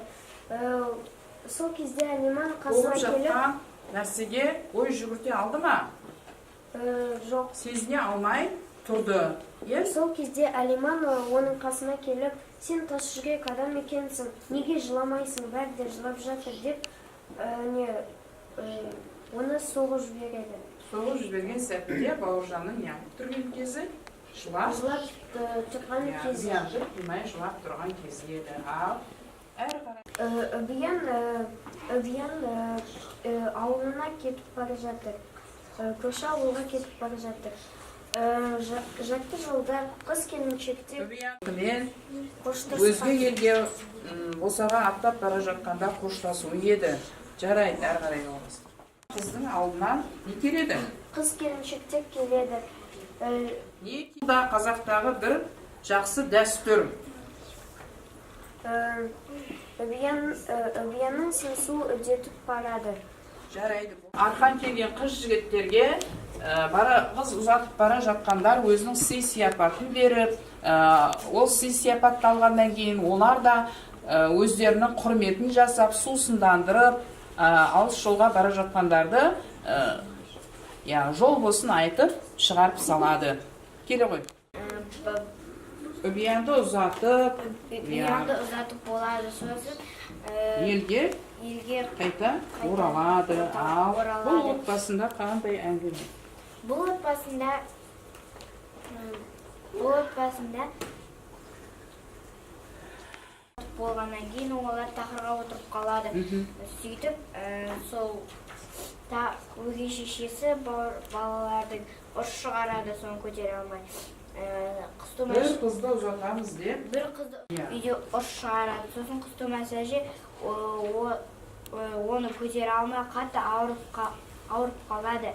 Сол кезде Алиман қасына
Болып
келіп,
жатқан нәрсеге ой жүгірте алды ма?
Жоқ.
Сезіне алмай тұрды, иә.
Сол кезде Алиман оның қасына келіп, «Сен тас жүрек адам екенсің, неге жыламайсың, бәрі де жылап жатыр» деп не оны соғып жібереді.
Соғып жіберген сәтінде Бауыржанның неғып тұрған кезі? Жылап.
Жылап тұрған
Иә,
кезі.
Үбиянды қимай жылап тұрған кезі еді. Ал әрі қарай?
Үбиян ауылына кетіп бара жатыр. Көрші ауылға кетіп бара жатыр. Жарты жолда қыз келіншектер
Үбиянмен
қоштасқан.
Өзге елге босаға аттап бара жатқанда қоштасу еді. Жарайды, әрі қарай жалғастыр. Қыздың алдынан не келеді?
Қыз келіншектер келеді.
Не да қазақтағы бір жақсы дәстүр.
Үбиянның сыңсуы үдетіп барады.
Жарайды. Арқан келген қыз жігіттерге бара, қыз ұзатып бара жатқандар өзінің сый сияпатын беріп, ол сый сияпатты алғаннан кейін олар да өздерінің құрметін жасап, сусындандырып, алыс жолға бара жатқандарды иә, жол болсын айтып, шығарып салады. Келе ғой. Үбиянды ұзатып, иә,
Үбиянды ұзатып болады, сосын
елге
елге
қайта оралады. Ал бұл
оралады.
отбасында қандай әңгіме?
Бұл отбасында бұл отбасында болғаннан кейін олар тақырға отырып қалады. Сөйтіп, сол та өгей шешесі балалардың ұрыс шығарады, соны көтере алмай.
Бір қызды ұзатамыз деп.
Бір қызды үйде ұрыс шығарады. Сосын Қызтумас әже оны көтере алмай, қатты ауырып қалады.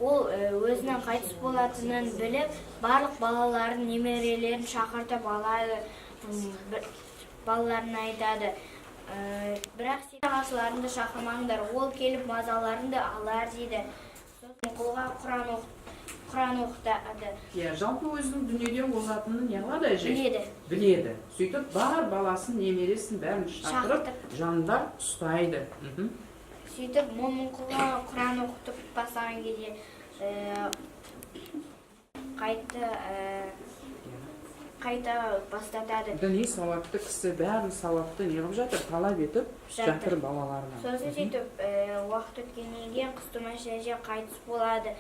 Ол өзінің қайтыс болатынын біліп, барлық балаларын, немерелерін шақыртып алады, балаларына айтады: Бірақ сен нағашыларыңды шақырмаңдар, ол келіп мазаларыңды алар», – дейді. Сосын қолға Құран оқытады.
Иә, жалпы өзінің дүниеден озатынын не қылады әже?
Біледі.
Біледі. Сөйтіп, бар баласын, немересін, бәрін шақырып,
Шақыртып.
жанында ұстайды.
Сөйтіп, Момынқұлға Құран оқытып бастаған кезде қайта бастатады.
Діни сауатты кісі бәрін сауатты не қылып жатыр, талап етіп
Жатыр.
жатыр балаларынан.
Сосын сөйтіп, уақыт өткеннен кейін Қызтумас әже қайтыс болады.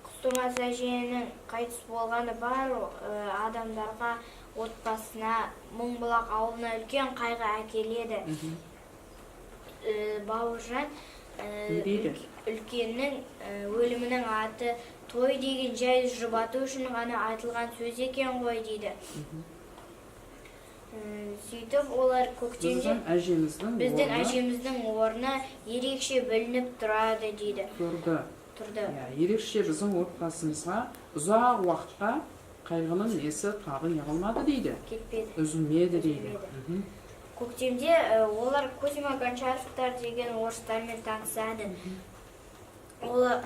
Қызтумас әженің қайтыс болғаны барлық адамдарға, отбасына, Мыңбұлақ ауылына үлкен қайғы әкеледі. Бауыржан
Не дейді?
үлкеннің өлімінің аты той деген жай жұбату үшін ғана айтылған сөз екен ғой дейді. Сөйтіп, олар көктемде
Біздің әжеміздің
біздің
орны
әжеміздің орны ерекше білініп тұрады дейді.
Тұрды.
Тұрды.
Иә, ерекше біздің отбасымызға ұзақ уақытқа қайғының несі тағы не қылмады дейді.
Кетпеді.
Үзілмеді дейді.
Үзілмеді. Көктемде олар Кузьма Гончаровтар деген орыстармен танысады. Олар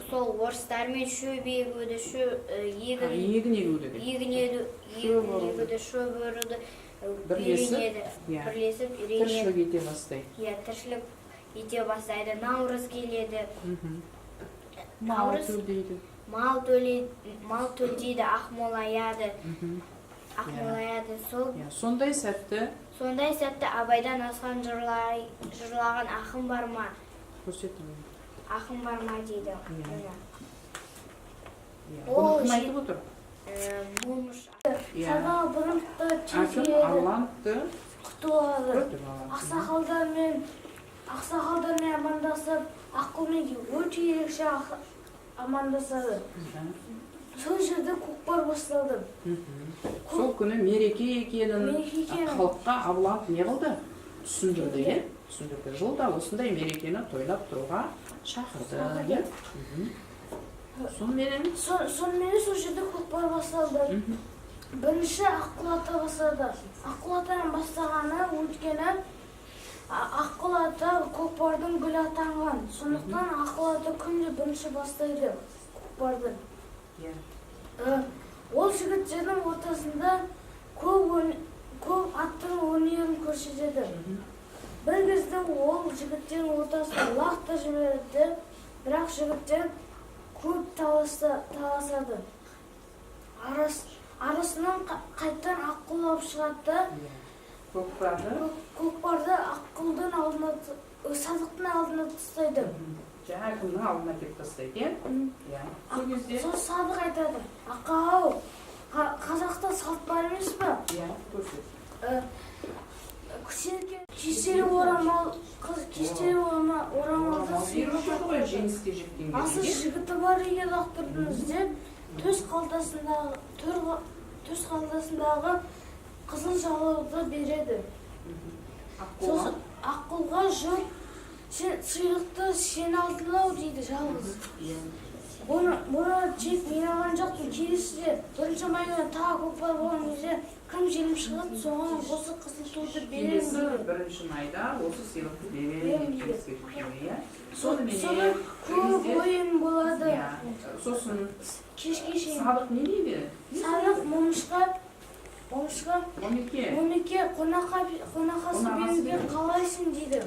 сол орыстармен шөп егуді, шөп егін
Егін егуді де.
егін егу-
Шөп
егін
оруды.
егуді, шөп оруды
Бірлесіп,
үйренеді.
иә.
Бірлесіп үйренеді.
Тіршілік ете бастайды.
Иә, тіршілік ете бастайды. Наурыз келеді.
Мал
Наурыз.
төлдейді.
Мал төлдейді, ақ молаяды. Ақ молаяды. Сол
Иә, сондай сәтті
сондай сәтті Абайдан асқан жырлаған ақын бар ма?
Көрсетіңіз.
Ақын бар ма дейді. Міне.
Иә.
Ол
Бұны кім айтып отыр?
Момыш.
Иә.
Садақ бұрымды
Әкім
тез
Арлановты
құтылады.
көтіп алады.
Ақсақалдармен амандасып, Аққұлмен өте ерекше амандасады. Сол жерде көкпар басталды.
Сол күні мереке екенін
Мереке екенін.
халыққа Абыланов не қылды? Түсіндірді, иә? Түсіндірді. Жылда осындай мерекені тойлап тұруға шақырды, иә? Соныменен
Сонымен сол жерде көкпар басталды. Бірінші Аққұл ата бастады. Аққұл атаның бастағаны, өйткені Аққұл ата көкпардың гүлі атанған. Сондықтан Аққұл ата күнде бірінші бастайды көкпарды. Ол жігіттердің ортасында көп аттың өнерін көрсетеді. Бір кезде ол жігіттердің ортасына лақтырып жібереді, бірақ жігіттер көп таласады. Арасынан қайттан Аққұл алып шығады да,
Көкпарды
көкпарды Аққұлдың алдына, Садықтың алдына тастайды.
Жаңа кімнің алдына келіп тастайды, иә? Иә. Сол кезде
Сол Садық айтады: «Ақа-ау, қазақта салт бар емес пе?»
Иә, көрсет.
Кестелі орамал, қыз кестелі орамалды
Орамал
сыйлық
беріп жатыр ғой
лақтырды.
жеңіске жеткенге
Асыл
дейін, иә?
жігіті бар үйге лақтырдыңыз деп, төс қалтасындағы қызыл жалауды береді.
Аққұлға
Сосын Аққұлға жұрт: «Сен сыйлықты сен алдың ау», – дейді жалғыз. Бұны тек мен алған жоқпын. Келесіде 1 майда тағы көкпар болған кезде кім жеңіп шығады, соған осы қызыл туды беремін
Келесі
дейді.
1 майда осы сыйлықты беремін
Беремін
деп
дейді.
жеңіске жеткенге, иә?
Соны
Соныменен
көп
кезде-
ойын болады.
Иә. Сосын
Кешке шейін.
Садық не дейді?
Садық Момышқа
Момеке.
«Момеке, қонақасы
Қонақасы
беруге
беру.
қалайсың?» – дейді.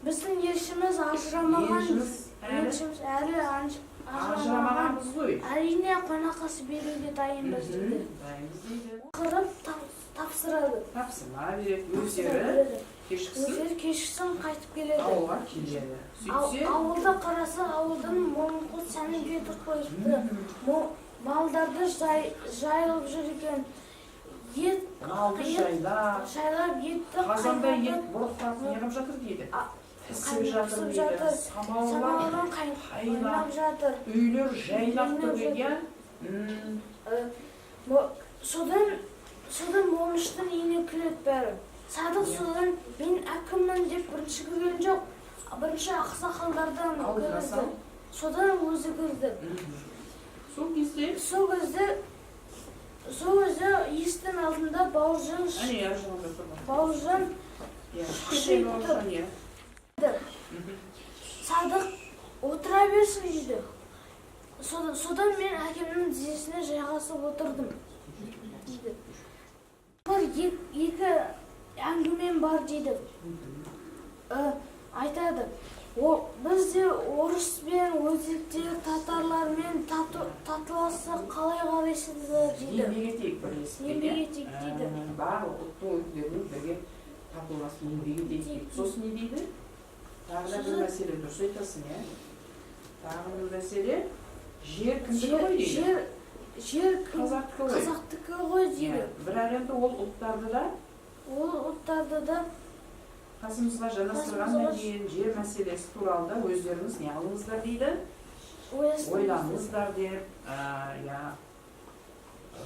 «Біздің елшіміз ажырамаған,
Елшіміз әлі
елшіміз әлі ажырамаған.
ажырамағанбыз ғой.
Әрине, қонақасы беруге дайынбыз», – дейді.
Дайынбыз дейді.
Қырып тапсырады.
Тапсырма береді
Тапсыра
өздері.
береді.
Кешкісін
Өздері кешкісін қайтып келеді.
Ауылға келеді. Сөйтсе,
Ауылда қараса, ауылдың Момынқұл сәнін кетіп қойыпты. Малдарды жайылып жүр екен. Ет
малды
ет
жайлап,
жайлап, етті
қазандай
қайнатып,
ет борықтап неғып жатыр дейді. Пісіп
қайнап
жатыр
пісіп
дейді.
жатыр.
Самауырлар
Самауырын қайнап жатыр.
Үйлер жайнап тұр
Жайнап
дейді, иә?
Содан Момыштың үйіне кіреді бәрі. Садық содан мен әкіммін деп бірінші кірген жоқ. Бірінші ақсақалдардан
Алдына
кіргізді.
салып.
Содан өзі кірді.
Сол кезде
Сол кезде есіктің алдында Бауыржан
әне ар жағында тұрған.
Бауыржан
Иә.
Шиып
Бауыржан, иә.
Садық отыра берсін дейді. Содан мен әкемнің тізесіне жайғасып отырдым дейді. Бір екі әңгімем бар дейді. Айтады. Біз де орыспен, өзбектер, татарлармен татулассақ, қалай қарайсыздар дейді.
Еңбек етейік бірлесіп
Еңбек
дейді.
етейік дейді.
Барлық ұлттың өкілдерімен бірге татуласып еңбек етейік дейді. Сосын не дейді? Тағы да бір мәселе, дұрыс айтасың, иә. Тағы бір мәселе, жер кімдікі ғой дейді.
Жер кім?
Қазақтікі ғой.
Қазақтікі ғой дейді.
Иә. Бірақ енді ол ұлттарды да
Ол ұлттарды да
қасымызға жанастырғаннан кейін жер мәселесі туралы да өздеріңіз не қылыңыздар дейді,
ойластырыңыздар.
Ойланыңыздар деп, иә,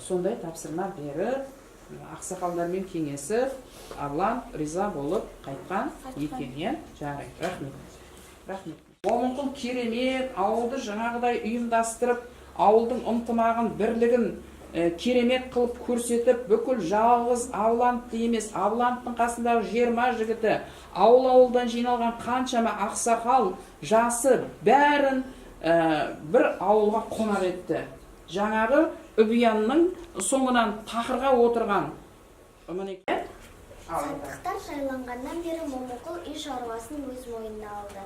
сондай тапсырма беріп, ақсақалдармен кеңесіп, Арлан риза болып қайтқан
Қайтқан.
екен, иә. Жарайды, рахмет, рахмет. Момынқұл керемет ауылды жаңағыдай ұйымдастырып, ауылдың ынтымағын, бірлігін керемет қылып көрсетіп, бүкіл жалғыз Авлантты емес, Авланттың қасындағы 20 жігіті, ауыл ауылдан жиналған қаншама ақсақал, жасы бәрін бір ауылға қонақ етті. Жаңағы Үбиянның соңынан тақырға отырған мінекей. Ал, айтады.
Сандықтар жайланғаннан бері Момынқұл үй шаруасын өз мойнына алды.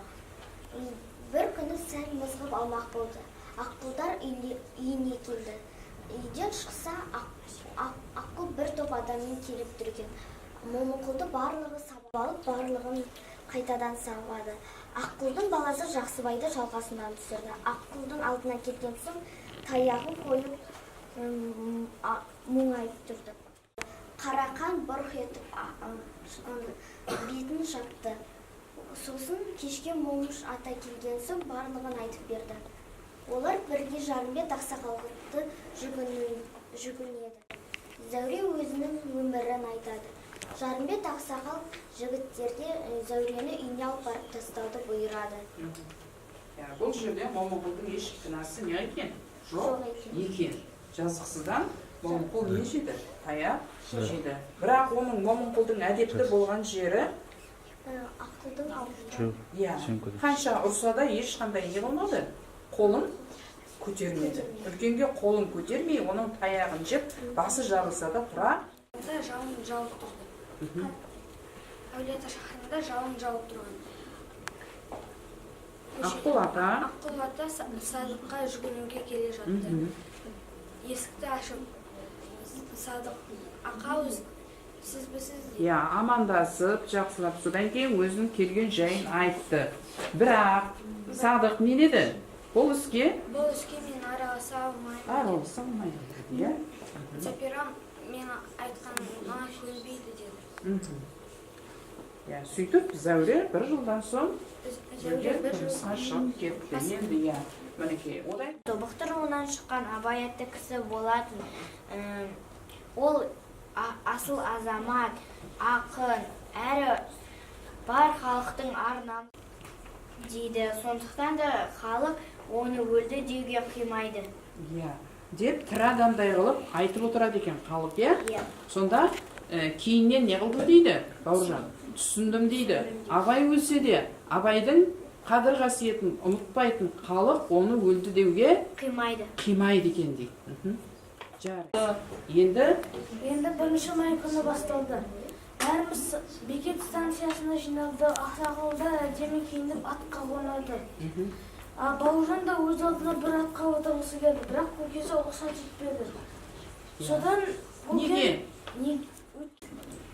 Бір күні сәл мызғып алмақ болды. Аққұлдар үйіне келді. Үйден шықса, Аққұл бір топ адаммен келіп тұр екен. Момынқұлды барлығы сабап алып, барлығын қайтадан сабады. Аққұлдың баласы Жақсыбайды шалқасынан түсірді. Аққұлдың алдына келген соң таяғын қойып, мұңайып тұрды. Қарақан бұрқ етіп бетін жапты. Сосын кешке Момыш ата келген соң барлығын айтып берді. Олар бірге Жарымбет ақсақалды жүгінеді. Зәуре өзінің өмірін айтады. Жарымбет ақсақал жігіттерге Зәурені үйіне алып барып тастауды бұйырады.
Иә, бұл жерде Момынқұлдың еш кінәсі не екен? Жоқ
Жоқ екен.
Екен. Жазықсыздан Момынқұл не жеді? Таяқ жеді. Бірақ оның, Момынқұлдың әдепті болған жері
Аққұлдың алдында.
Иә, қанша ұрса да ешқандай не қылмады? Қолын көтермеді. Үлкенге қолын көтермей, оның таяғын жеп, басы жарылса да тұра.
Жауын жауып тұрды. Әулиеата шаһарында жауын жауып тұрған.
Аққұл ата.
Аққұл ата Садыққа жүгінуге келе жатты. Есікті ашып, Садық ақа, сіз бісіз дейді.
Иә, амандасып, жақсылап, содан кейін өзінің келген жайын айтты. Бірақ Садық не деді? Бұл іске
Бұл іске мен араласа алмаймын.
Араласа алмаймын деді, иә?
Сәпирам мен айтқаныма көнбейді деді.
Иә, сөйтіп Зәуре бір жылдан соң
Зәуре
бірге
бір жыл
тұрмысқа шығып кетті. Енді, иә, мінекей, одан
Тобықты руынан шыққан Абай атты кісі болатын. Ол асыл азамат, ақын, әрі бар халықтың ар намысы дейді. Сондықтан да халық оны өлді деуге қимайды.
Иә, деп тірі адамдай қылып айтып отырады екен халық, иә?
Иә.
Сонда кейіннен не қылдым дейді Бауыржан? Түсіндім дейді. Абай өлсе де, Абайдың қадір қасиетін ұмытпайтын халық оны өлді деуге
қимайды.
Қимайды екен дейді. Жарайды. Енді
Енді 1 май күні басталды. Бәріміз бекет станциясына жиналдық. Ақсақалдар әдемі киініп атқа қонады. А Бауыржан да өз алдына бір атқа отырғысы келді, бірақ көкесі рұқсат етпеді. Содан
Неге?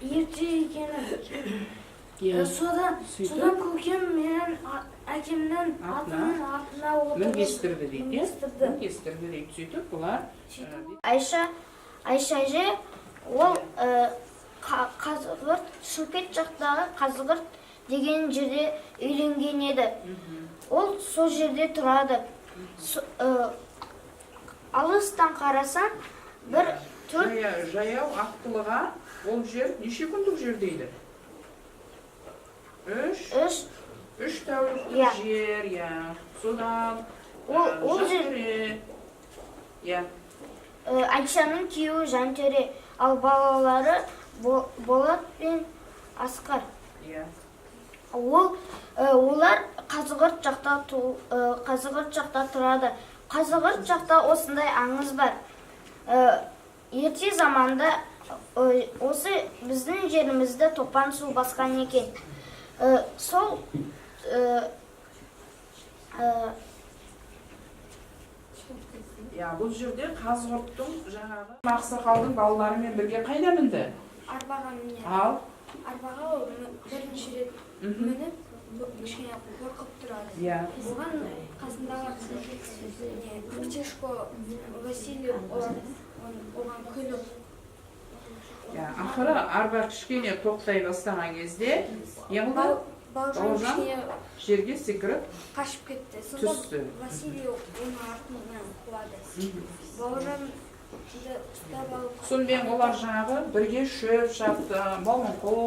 Ерте екені.
Иә.
Содан
Сөйтіп?
Содан көкем менің әкемнің
Артына
атының артына отырғызды.
Мінгестірді дейді, иә?
Мінгестірді.
Мінгестірді дейді. Сөйтіп бұлар
Айша, Айша әже ол Қазығұрт, Шымкент жақтағы Қазығұрт деген жерде үйленген еді. Ол сол жерде тұрады. Алыстан қарасаң, бір төрт
Жаяу аттылыға ол жер неше күндік жер дейді? Үш,
үш
3 тәуліктік
Иә.
жер, иә. Содан
Ол жер
Жантөре. Иә.
Айшаның күйеуі Жантөре, ал балалары Болат пен Асқар.
Иә.
Олар Қазығұрт жақта тұрады. Қазығұрт жақта осындай аңыз бар. Ерте заманда осы біздің жерімізді топан су басқан екен. Сол
Иә, бұл жерде Қазығұрттың жаңағы ақсақалдың балаларымен бірге қайда мінді?
Арбаға мінеді.
Ал
Арбаға ол бірінші рет мініп, кішкене қорқып тұрады. Оған қасындағы не, Көктешко, Василий, олар оған күліп.
Иә, ақыры арба кішкене тоқтай бастаған кезде не қылды?
Бауыржан
Бауыржан?
кішкене
Жерге секіріп
қашып кетті. Сонда
түсті.
Василий оның артынан қуады. Бауыржанды ұстап алып.
Сонымен олар жаңағы бірге шөп шапты. Момынқұл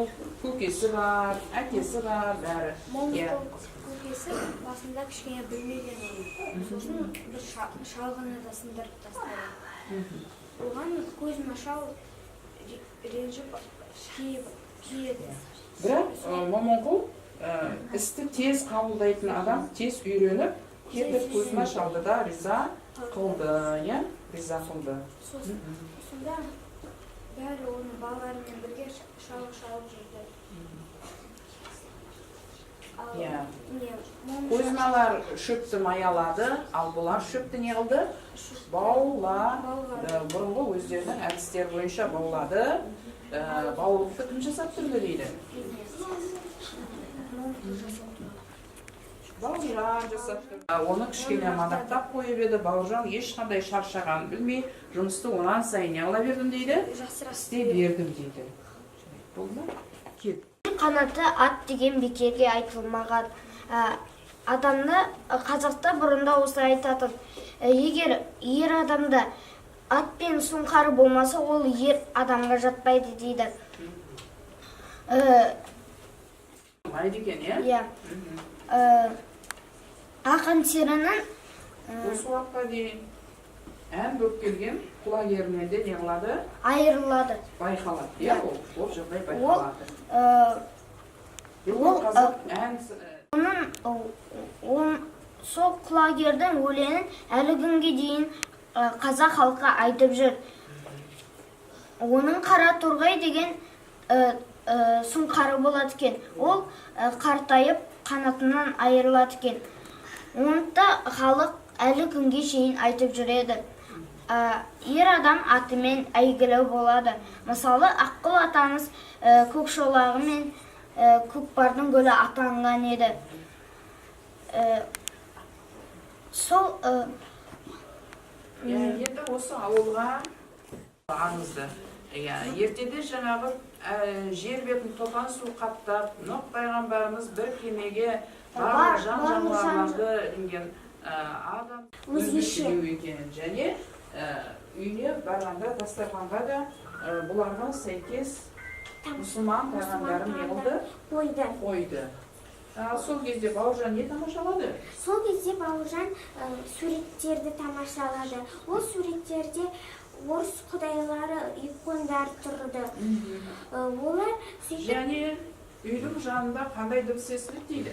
көкесі бар, әкесі бар, бәрі. Иә.
Момынқұл көкесі басында кішкене білмеген оны. Сосын бір шалғыны да сындырып тастады. Оған Кузьма шал ренжіп кейіп кейеді.
Бірақ Момынқұл істі тез қабылдайтын адам, тез үйреніп кетіп, Кузьма шалды да риза қылды, иә, риза қылды.
Сосын сонда бәрі оның балаларымен бірге шалғы шалып жүрді. Ал не, Момын
Кузьмалар шөпті маялады, ал бұлар шөпті не қылды? Баулады.
Баулады.
Бұрынғы өздерінің әдістері бойынша баулады. Баулықты кім жасап тұрды дейді?
Момынқұл жасап тұрды.
Бауыржан жасап тұрды. Оны кішкене мадақтап қойып еді, Бауыржан ешқандай шаршағанын білмей, жұмысты онан сайын не қыла бердім дейді?
Жақсырақ
Істей бердім дейді. Болды ма? Кел.
Қанаты ат деген бекерге айтылмаған. Адамды қазақта бұрында осылай айтатын. Егер ер адамда ат пен сұңқары болмаса, ол ер адамға жатпайды дейді.
Ұнайды екен, иә?
Иә. Ақан серінің
Осы уақытқа дейін ән болып келген Құлагерінен де не қылады?
Айырылады.
Байқалады, иә, ол жағдай байқалады. Бүкіл
Ол,
қазақ ән
Оның сол Құлагердің өлеңін әлі күнге дейін қазақ халқы айтып жүр. Оның Қара Торғай деген сұңқары болады екен. Ол қартайып, қанатынан айырылады екен. Оны да халық әлі күнге шейін айтып жүреді. Ер адам атымен әйгілі болады. Мысалы, Аққұл атамыз көкшолағы мен көкпардың гүлі атанған еді. Сол
Иә, енді осы ауылға аңызды. Иә, ертеде жаңағы жер бетін топан су қаптап, Нұх пайғамбарымыз бір кемеге барлық жан
барлық жан-
жануарларды ілінген адам
Өзгеше.
өзгешелеу екенін және үйіне барғанда дастарханға да бұларға сәйкес мұсылман тағамдарын не қылды?
Қойды.
Қойды. Сол кезде Бауыржан не тамашалады?
Сол кезде Бауыржан суреттерді тамашалады. Ол суреттерде орыс құдайлары, икондар тұрды. Олар сөйтіп
Және үйдің жанында қандай дыбыс естілді дейді?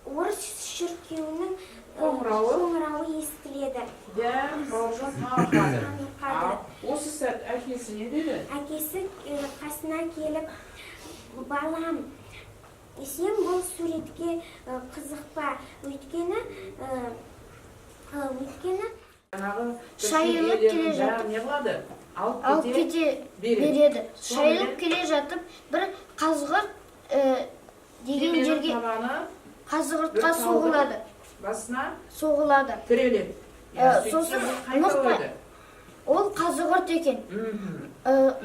Орыс шіркеуінің
Қоңырауы.
қоңырауы естіледі.
Дәм Бауыржан таңырқады.
Таңырқады.
Ал осы сәт әкесі не деді?
Әкесі қасына келіп: «Балам, сен бұл суретке қызықпа, өйткені
Жаңағы
Шайылып
тіршілік
келе
иелерінің
жатып
бәрін не қылады? Алып
алып
кете
кете
береді.
береді.
Сонымен
Шайылып келе жатып, бір қазғырт деген
Кеменің
жерге
табаны
қазығұртқа
бір таудың
соғылады.
Басына
Соғылады.
тіреледі.
Ә,
Сөйтсе
сосын
бұл қайда
Нұх
еді?
Ол қазығұрт екен.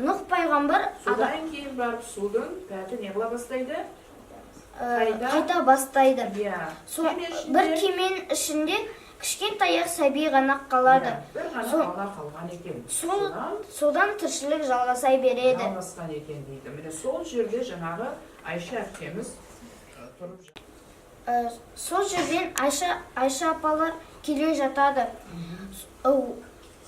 Нұх пайғамбар
Содан кейін барып судың пәті не қыла бастайды? Қайта?
Қайта бастайды.
Кеме ішінде
Бір кеменің ішінде кішкентай ақ сәби ғана қалады.
Иә, бір ғана бала қалған екен. Содан
Содан тіршілік жалғаса береді.
Жалғасқан екен дейді. Міне, сол жерде жаңағы Айша әпкеміз тұрып
Сол жерден Айша апалар келе жатады.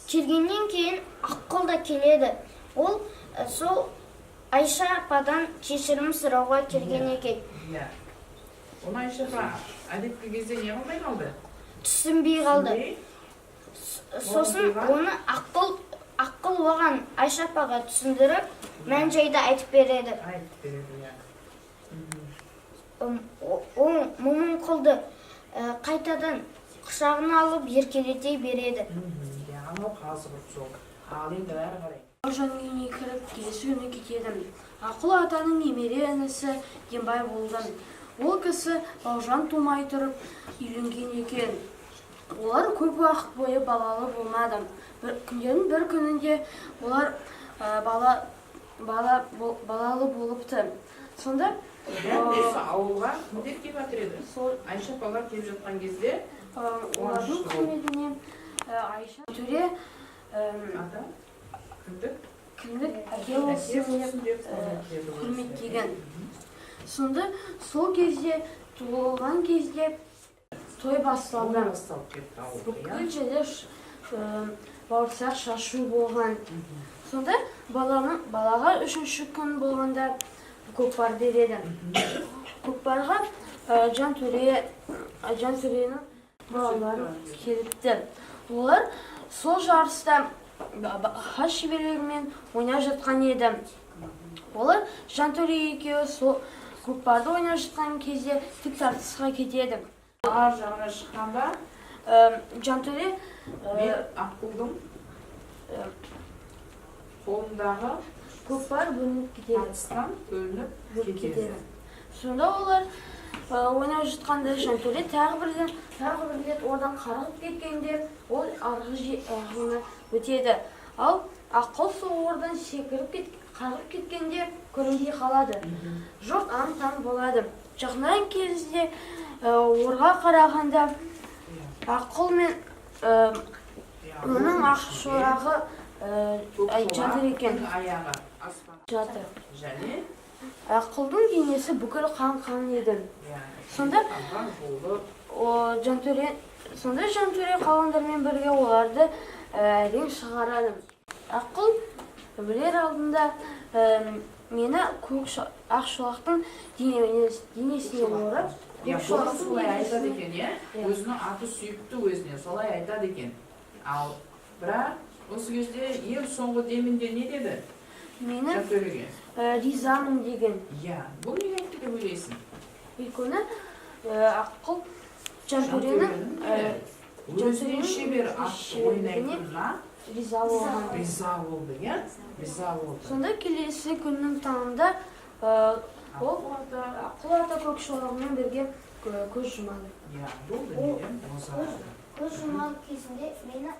Келгеннен кейін Аққұл да келеді. Ол сол Айша ападан кешірім сұрауға келген екен.
Иә. Оны Айша апа әдепкі кезде не қылмай қалды?
Түсінбей қалды.
Түсінбей?
Сосын оны Аққұл оған, Айша апаға түсіндіріп, мән жайды айтып береді.
Айтып береді, иә.
Ол Момынқұлды қайтадан құшағына алып еркелете береді.
Иә, анау қазығұрт сол. Ал енді әрі қарай.
Бауыржан үйіне кіріп, келесі күні кетеді. Аққұл атаның немере інісі Денбай болған. Ол кісі Бауыржан тумай тұрып үйленген екен. Олар көп уақыт бойы балалы болмады. Күндердің бір күнінде олар балалы болыпты. Сонда
Дәл осы ауылға кімдер келіп жатыр еді?
Сол
Айша апалар келіп жатқан кезде
олардың
қуанышты болды.
құрметіне Айша төре
Ата кіндік
кіндік әке
әке
болсын деп
болсын деп құрметтеді ол кісіні.
Құрметтеген. Сонда сол кезде, туылған кезде той басталды.
Той басталып кетті ауылда, иә.
Бүкіл жерде бауырсақ шашу болған. Сонда балаға үшінші күн болғанда көкпар береді. Көкпарға Жантөренің балалары келіпті. Олар сол жарыста ағаш шеберлігімен ойнап жатқан еді. Олар, Жантөре екеуі, сол көкпарды ойнап жатқан кезде тік тартысқа кетеді.
Ар жағына шыққанда
Жантөре
мен Аққұлдың қолындағы
көкпар бөлініп кетеді.
Тартыстан бөлініп
Бөлініп
кетеді.
кетеді. Сонда олар ойнап жатқанда Жантөре тағы бір рет одан қарғып кеткенде, ол арғы жағына өтеді. Ал Аққұл сол ордан секіріп қарғып кеткенде көрінбей қалады. Жұрт аң-таң болады. Жақыннан кезде орға қарағанда Аққұл мен оның
оның
ақ
ішінде
шорағы
көк
жатыр екен.
шолақтың аяғы аспан
Жатыр.
Және
Аққұлдың денесі бүкіл қан-қан еді. Сонда
қанға жолы.
Сонда Жантөре қалғандармен бірге оларды әрең шығарады. Аққұл өлер алдында мені көк ақ шолақтың денесіне орап,
Иә,
көк
бұны
шолақтың
солай айтады
денесіне
екен, иә.
Иә.
Өзінің аты сүйікті өзіне солай айтады екен. Ал бірақ осы кезде ең соңғы демінде не деді
Мені
Жантөреге?
Ризамын деген.
Иә, бұл неге айтты деп ойлайсың?
Өйткені Аққұл Жантөренің
Өзінен
Жантөренің
шебер атты
шеберлігіне
ойнайтынына
риза болған.
Риза болды, иә, риза болды.
Сонда келесі күннің таңында ол
Аққұл ата
Аққұл ата көк шолағымен бірге көз жұмады.
Иә, бұл дүниеден озады.
Көз жұмған кезінде мені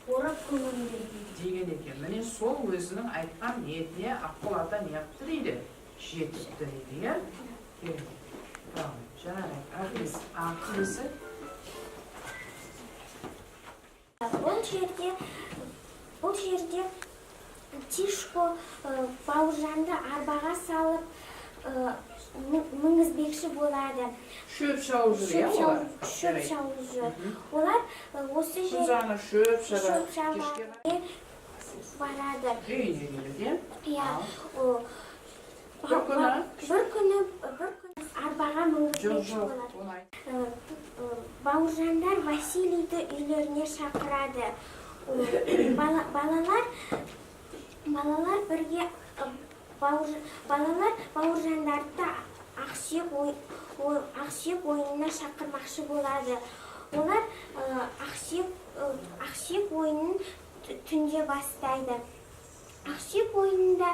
орап көміңдер дейді.
Деген екен. Міне, сол өзінің айтқан ниетіне Аққұл ата не қыпты дейді, жетіпті дейді, иә. Керемет, браво, жарайды, рахмет. А келесі?
Бұл жерде Тишко Бауыржанды арбаға салып мінгізбекші болады.
Шөп шауып жүр, иә,
Шөп
олар?
шауып, шөп
Жарайды.
шауып жүр. Олар осы
Күн
жер
жағына шөп шабады,
шөп шабады,
кешке
барады.
Үйіне келеді, иә.
Иә.
Ал.
О,
Бір күні
бір күні арбаға
Жоқ,
мінгізбекші
жоқ,
болады.
оны айт.
Бауыржандар Василийді үйлеріне шақырады. Балалар бірге балалар Бауыржандарды ақсүйек ойынына шақырмақшы болады. Олар ақсүйек ойынын түнде бастайды. Ақсүйек ойынында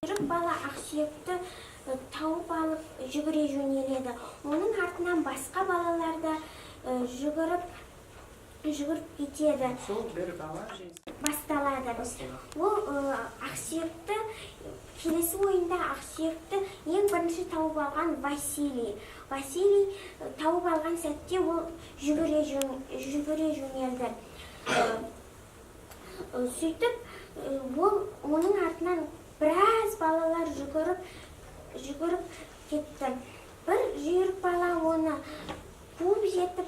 Жүйрік бала ақсүйекті тауып алып жүгіре жөнеледі. Оның артынан басқа балалар да жүгіріп жүгіріп кетеді.
Сол бір бала жеңіске
Басталады.
Басталады.
Ол ақсүйекті келесі ойында ақсүйекті ең бірінші тауып алған Василий. Василий тауып алған сәтте ол жүгіре жөнелді. Сөйтіп ол оның артынан біраз балалар жүгіріп жүгіріп кетті. Бір жүйрік бала оны қуып жетіп,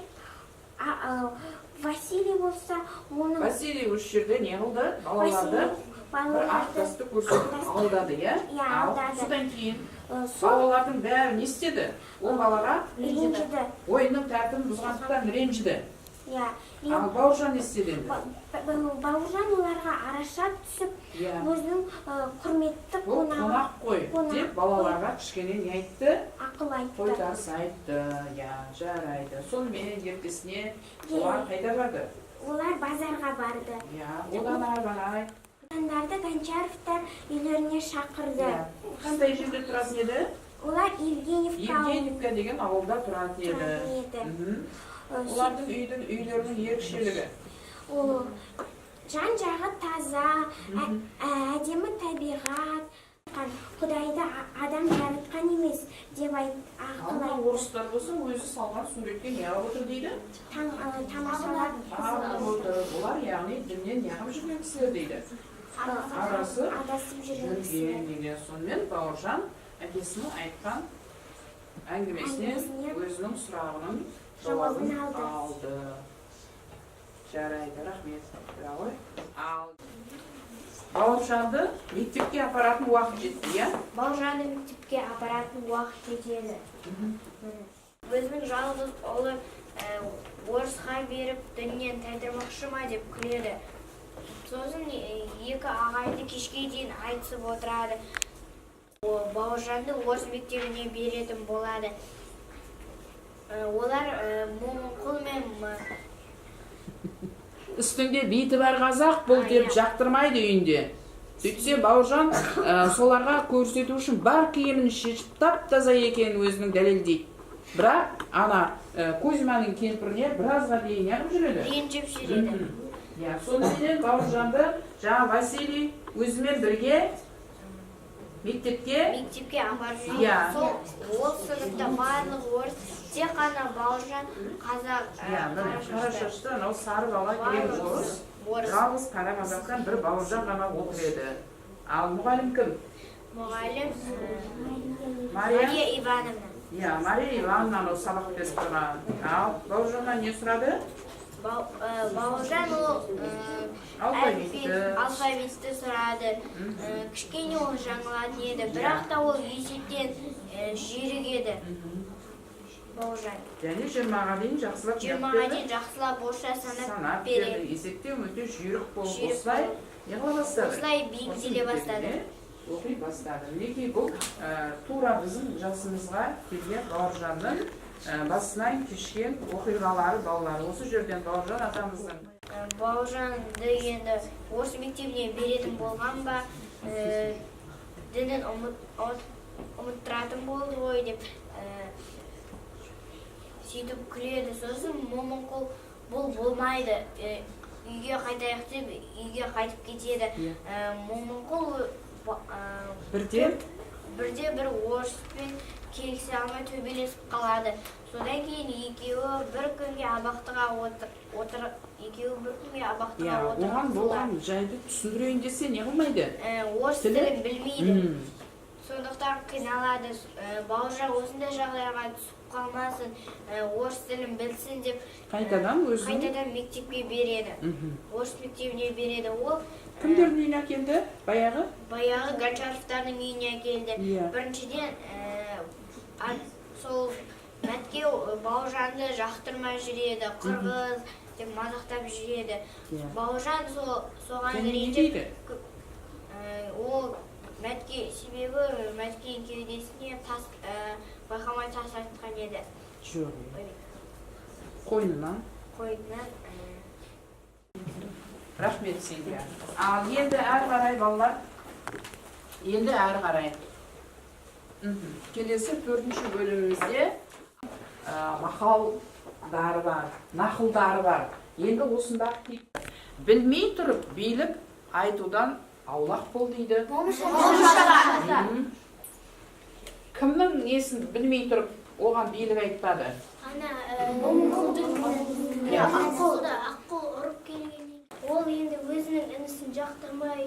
Василий болса оның
Василий осы жерде не қылды? Балаларды
Василий
бір ақ
балаларды
тасты көрсетіп алдады, иә?
Иә,
Ал
алдады.
содан кейін
Сол
балалардың бәрі не істеді? Ол балаға
ренжіді.
Ойынның тәртібін бұзғандықтан ренжіді.
Иә.
Ал Бауыржан не істеді енді?
Бауыржан оларға араша түсіп, өзінің құрметті
Бұл
қонағы
қонақ қой
қонақ
деп балаларға кішкене не айтты?
Ақыл айтты.
Тойтарыс айтты, иә, жарайды. Сонымен ертесіне олар қайда барды?
Олар базарға барды.
Иә, одан ары қарай.
Адамдарды Гончаровтар үйлеріне шақырды.
Иә. Қандай жерде тұратын еді?
Олар Евгеньевка ауылында
Евгеньевка деген ауылда тұратын еді.
тұратын еді.
Олардың үйлерінің ерекшелігі.
Ол жан жағы таза, әдемі табиғат. Құдайды адам жаратқан емес деп
Ал
ақыл
мына
айтты.
Орыстар болса, өзі салған суретке неғып отыр дейді?
Тамашалап.
Тағып отыр. Олар, яғни, діннен неғып жүрген кісілер дейді? Арасы
Адасып жүрген кісілер.
жүрген деген. Сонымен Бауыржан әкесінің айтқан әңгімесінен
Әңгімесінен
өзінің сұрағының
жауабын
жауабын
алды.
алды. Жарайды, рахмет. Тұра. Ал Бауыржанды мектепке апаратын уақыт жетті, иә?
Бауыржанды мектепке апаратын уақыт жетеді. Өзінің жалғыз ұлы орысқа беріп, діннен тайдырмақшы ма деп күледі. Сосын екі ағайынды кешке дейін айтысып отырады. Бауыржанды орыс мектебіне беретін болады. Олар Момынқұл мен
Үстінде биті бар қазақ бұл деп
Иә.
жақтырмайды үйінде. Сөйтсе, Бауыржан соларға көрсету үшін бар киімін шешіп, тап таза екенін өзінің дәлелдейді. Бірақ ана Кузьманың кемпіріне біразға дейін неғып жүреді?
Ренжіп жүреді.
Иә, соныменен Бауыржанды жаңа Василий өзімен бірге мектепке
Мектепке апарып жүреді.
Иә.
Сол ол сыныпта барлығы орыс, тек қана Бауыржан қазақ.
Иә, міне, қара шашты анау сары бала келген орыс.
Орыс.
Жалғыз қара қазақтан бір Бауыржан ғана отыр еді. Ал мұғалім кім?
Мұғалім
Мария.
Мария Ивановна.
Иә, Мария Ивановна анау сабақ беріп тұрған. Ал Бауыржаннан не сұрады?
Бауыржан ол
Алфавитті.
Алфавитті сұрады. Кішкене ол жаңылатын еді, бірақ та ол есептен жүйрік еді Бауыржан.
Және 20-ға дейін жақсылап
20-ға
берді.
дейін жақсылап орысша санап
Санап
береді.
берді. Есептеу өте жүйрік болып
Жүйрік
осылай
болып.
не қыла бастады?
Осылай бейімделе бастады.
Оқи бастады. Мінекей, бұл тура біздің жасымызға келген Бауыржанның басынан кешкен оқиғалары, балалар. Осы жерден Бауыржан атамыздың
Бауыржанды енді орыс мектебіне беретін болған ба, дінін ұмыттыратын болды ғой деп сөйтіп күледі. Сосын Момынқұл бұл болмайды, үйге қайтайық деп үйге қайтып кетеді. Момынқұл
Бірде
бірде бір орыспен келісе алмай төбелесіп қалады. Содан кейін екеуі бір күнге абақтыға отыр, екеуі бір күнге абақтыға
Оған
отырғызылады.
Болған жайды түсіндірейін десе, не қылмайды?
Орыс
Тілі?
тілін білмейді. Сондықтан қиналады. Бауыржан осындай жағдайға түсіп қалмасын, орыс тілін білсін деп
Қайтадан өзінің
қайтадан мектепке береді. Орыс мектебіне береді ол.
Кімдердің үйіне әкелді баяғы?
Баяғы Гончаровтардың үйіне әкелді. Біріншіден, сол Мәткеу Бауыржанды жақтырмай жүреді, қырғыз деп мазақтап жүреді. Бауыржан сол соған
Және не
ренжіп
дейді?
Ол Мәтке, себебі Мәткенің кеудесіне тас, байқамай тас атқан еді.
Жоқ, қойнынан.
Қойнынан.
Рахмет сенге. Ал енді әрі қарай, балалар. Енді әрі қарай. Келесі төртінші бөлімімізде мақалдары бар, нақылдары бар. Енді осындағы білмей тұрып билік айтудан аулақ бол дейді. Кімнің несін білмей тұрып оған билік айтпады?
Ана Аққұлды, Аққұл ұрып келгеннен ол енді өзінің інісін жақтырмай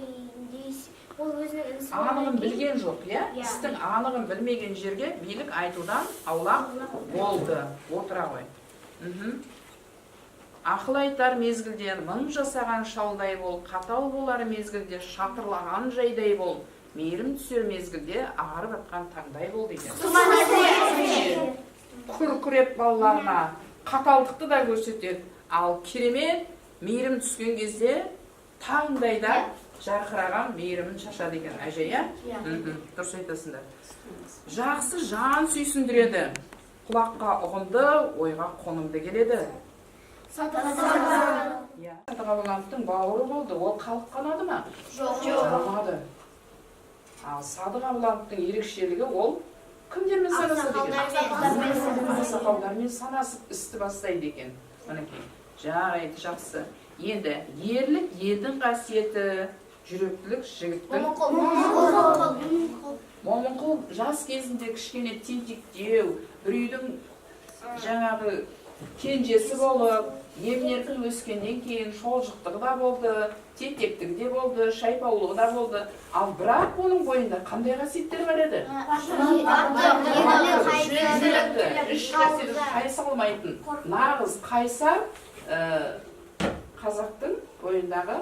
дейс, ол өзінің інісі
Анығын
болғаннан кейін
білген жоқ, иә?
Иә.
Істің анығын білмеген жерге билік айтудан аулақ болды. Отыра ғой. Ақыл айтар мезгілде мың жасаған шалдай бол, қатал болар мезгілде шатырлаған жайдай бол, мейірім түсер мезгілде ағарып атқан таңдай бол дейді. Күркіреп балаларына қаталдықты да көрсетеді, ал керемет мейірім түскен кезде таңдай да жарқыраған мейірімін шашады екен әже, иә? Дұрыс айтасыңдар. Жақсы жан сүйсіндіреді, құлаққа ұғымды, ойға қонымды келеді. Иә, Садық Абылановтың бауыры болды. Ол халыққа ұнады ма?
Жоқ.
Ұнамады. Ал Садық Абылановтың ерекшелігі, ол кімдермен санасады екен? Ақсақалдармен санасып істі бастайды екен. Мінекей, жарайды, жақсы. Енді ерлік елдің қасиеті, жүректілік жігіттің. Момынқұл жас кезінде кішкене тентектеу, бір үйдің жаңағы кенжесі болып, емін еркін өскеннен кейін шолжықтығы да болды, тентектігі де болды, шайпаулығы да болды. Ал бірақ оның бойында қандай қасиеттер бар еді? Жүректі, іш қасиеті қайса алмайтын нағыз қайсар қазақтың бойындағы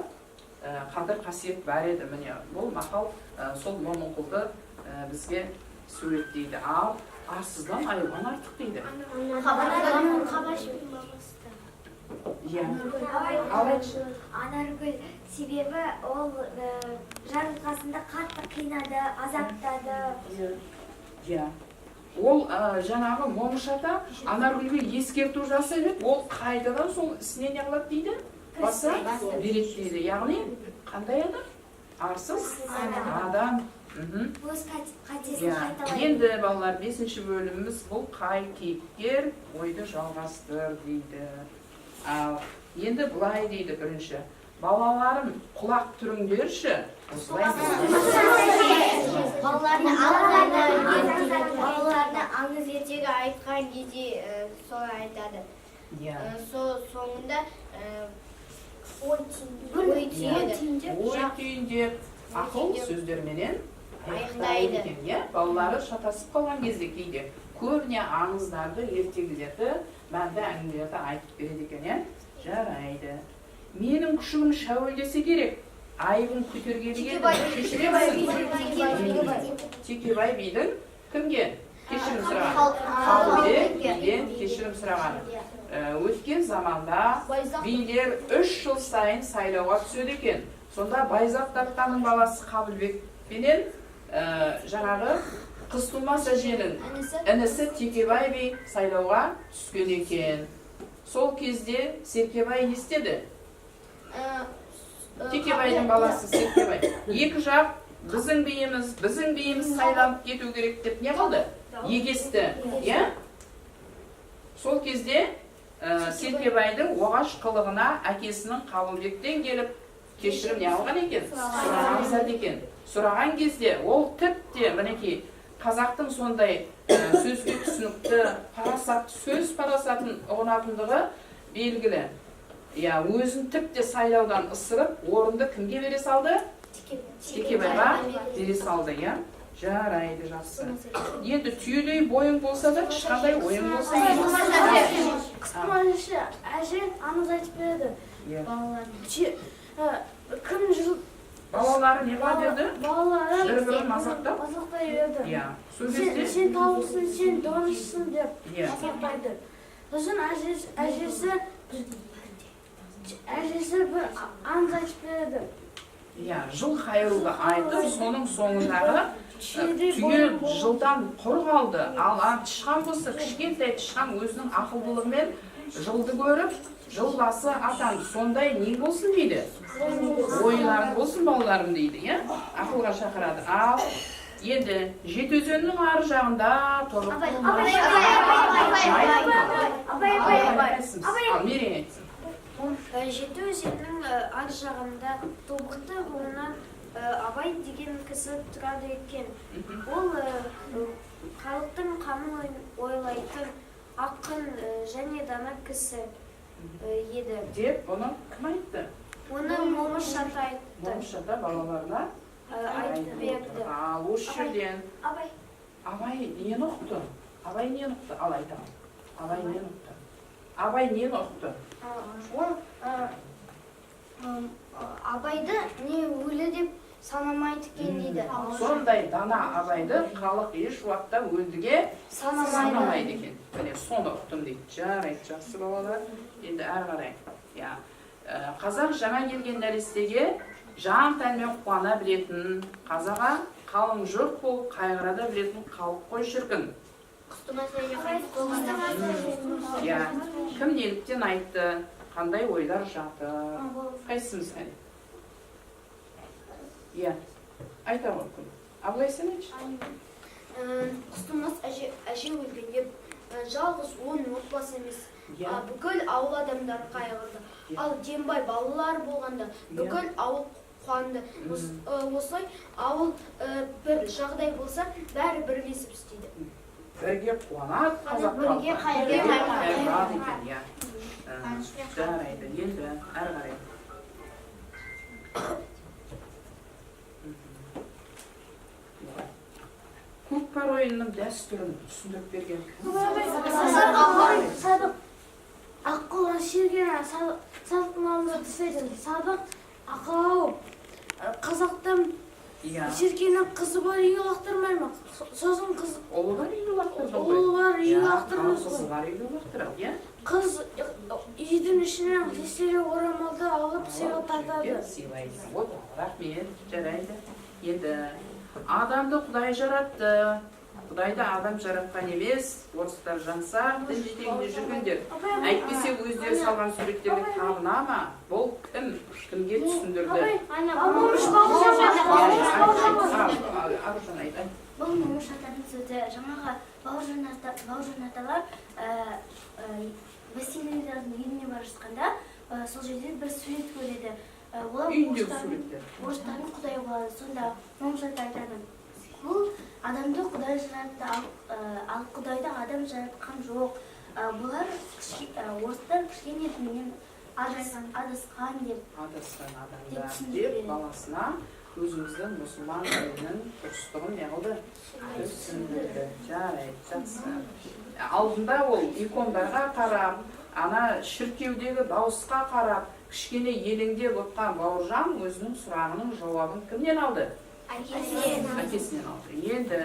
қадір қасиет бар еді. Міне, бұл мақал сол Момынқұлды бізге суреттейді. Ал арсыздан айуан артық дейді.
Қабаш бабасы.
Иә, ал айтшы.
Анаргүл, себебі ол жарылқасынды қатты қинады, азаптады.
Иә, ол жаңағы Момыш ата Анаргүлге ескерту жасап еді, ол қайтадан сол ісіне не қылады дейді, баса береді дейді. Яғни қандай адам? Арсыз адам.
Өз қатесін қайталайды.
Енді, балалар, бесінші бөліміміз бұл «Қай кейіпкер?», ойды жалғастыр дейді. Ал енді былай дейді: бірінші, балаларым, құлақ түріңдерші, осылай дейді.
Балаларына аңыз ертегі айтқан кезде солай айтады. Сол соңында ой түйеді.
Ой түйіндеп, ақыл сөздерменен аяқтайды
Аяқтайды.
екен, иә. Балалары шатасып қалған кезде кейде көбіне аңыздарды, ертегілерді, мәнді әңгімелерді айтып береді екен, иә. Жарайды. Менің күшігім Шәуелдесе керек, айыбын көтергелі келді, кешірерсің. Текебай бидің кімге кешірім сұраған? Қабылбек биден кешірім сұраған. Өткен заманда билер 3 жыл сайын сайлауға түседі екен. Сонда Байзақ датқаның баласы Қабылбек пенен жаңағы Қызтумас әженің інісі Текебай би сайлауға түскен екен. Сол кезде Серкебай не істеді? Текебайдың баласы Серкебай. Екі жақ біздің биіміз, біздің биіміз сайланып кету керек деп не қылды? Егесті, иә. Сол кезде Серкебайдың оғаш қылығына әкесінің Қабылбектен келіп кешірім не алған екен, сұраған сәт екен. Сұраған кезде ол тіпте, мінекей, қазақтың сондай сөзге түсінікті, парасат, сөз парасатын ұғынатындығы белгілі, иә. Өзін тіпте сайлаудан ысырып, орынды кімге бере салды? Текебайға бере салды, иә. Жарайды, жақсы. Енді түйедей бойың болса да, тышқандай ойың болса.
Қысқаша әже аңыз айтып береді. Кім жыл
Балалары не қыла берді?
Балалары
бір бірін мазақтап?
Мазақтай берді.
Иә, сол
Сен,
кезде
сен тауықсың, сен доңызсың деп мазақтайды. Сосын әжесі бір аңыз айтып береді.
Иә, жыл қайыруды айтып, соның соңындағы
Түйедей
түйе
бойың бол-
жылдан құр қалды, ал тышқан болса, кішкентай тышқан өзінің ақылдылығымен Жылды көріп, жыл басы атанды. Сондай не болсын дейді? Ойларың болсын, балаларым, дейді, иә? Ақылға шақырады. Ал енді Жетіөзеннің ар жағында тобықты. Ал Мерей айтсын.
Жеті өзеннің ар жағында Тобықты руынан Абай деген кісі тұрады екен. Ол халықтың қамын ойлайтын ақын және дана кісі еді.
Деп бұны кім айтты?
Оны Момыш ата айтты.
Момыш ата балаларына
Айтып берді.
Ал осы жерден
Абай.
Абай нені ұқты? Абай нені ұқты? Ал, айтамын. Абай нені ұқты? Абай нені ұқты?
Ол Абайды не өлі деп санамайды екен дейді.
Сондай дана Абайды халық еш уақытта өлдіге
Санамайды.
санамайды екен. Міне, соны ұқтым дейді. Жарайды, жақсы, балалар. Енді әрі қарай. Иә. Қазақ жаңа келген нәрестеге жан тәнімен қуана білетін, қазаға қалың жұрт болып қайғыра да білетін халық қой, шіркін. Иә. Кім неліктен айтты? Қандай ойлар жатыр? Қайсымыз, кәне? Иә. Айта ғой, күн. Абылай, сен айтшы.
Құстымас әже өлгенде жалғыз оның отбасы емес, бүкіл ауыл адамдары қайғырды. Ал Дембай балалар болғанда бүкіл ауыл қуанды. Осылай ауыл бір жағдай болса, бәрі бірлесіп істейді.
Бірге қуанады қазақ
Бірге
халқы.
қайғырады.
Бірге қайғырады екен, иә. Жарайды, енді әрі қарай. Көкпар ойынының дәстүрін түсіндіріп берген кім?
Садық аққұла шерген садықтың алдына тастайды. Садық ақау қазақтың серкенің қызы бар үйге лақтырмай ма? Сосын қыз
Ұлы бар үйге лақтырды ғой.
Ұлы бар үйге
Иә,
лақтырмас
ал қызы
ғой.
бар үйге лақтырады, иә.
Қыз үйдің ішінен кеселі орамалды алып сыйға тартады.
Сыйлайды. Вот, рахмет, жарайды. Енді адамды Құдай жаратты. Құдайды адам жаратқан емес. Орыстар жансақ дін жетегінде жүргендер. Әйтпесе өздері салған суреттерге табына ма? Бұл кім? Кімге түсіндірді? Аружан, айт, айт.
Бұл Момыш атаның сөзі. Жаңағы Бауыржан аталар Василийлердің үйіне бара жатқанда сол жерде бір сурет көреді. Олар
Үйіндегі суреттер.
орыстардың құдайы болады. Сонда Момыш ата айтады: бұл адамды Құдай жаратты, ал Құдайды адам жаратқан жоқ. Бұлар орыстар кішкене діннен адасқан деп.
Адасқан
Деп
адамдар
түсіндіріп
деп
береді.
баласына өзіміздің мұсылман дінінің дұрыстығын не қылды? Түсіндірді. Жарайды, жақсы. Алдында ол икондарға қарап, ана шіркеудегі дауысқа қарап, кішкене елеңдеп отқан Бауыржан өзінің сұрағының жауабын кімнен алды?
Әкесінен.
Әкесінен алды. Енді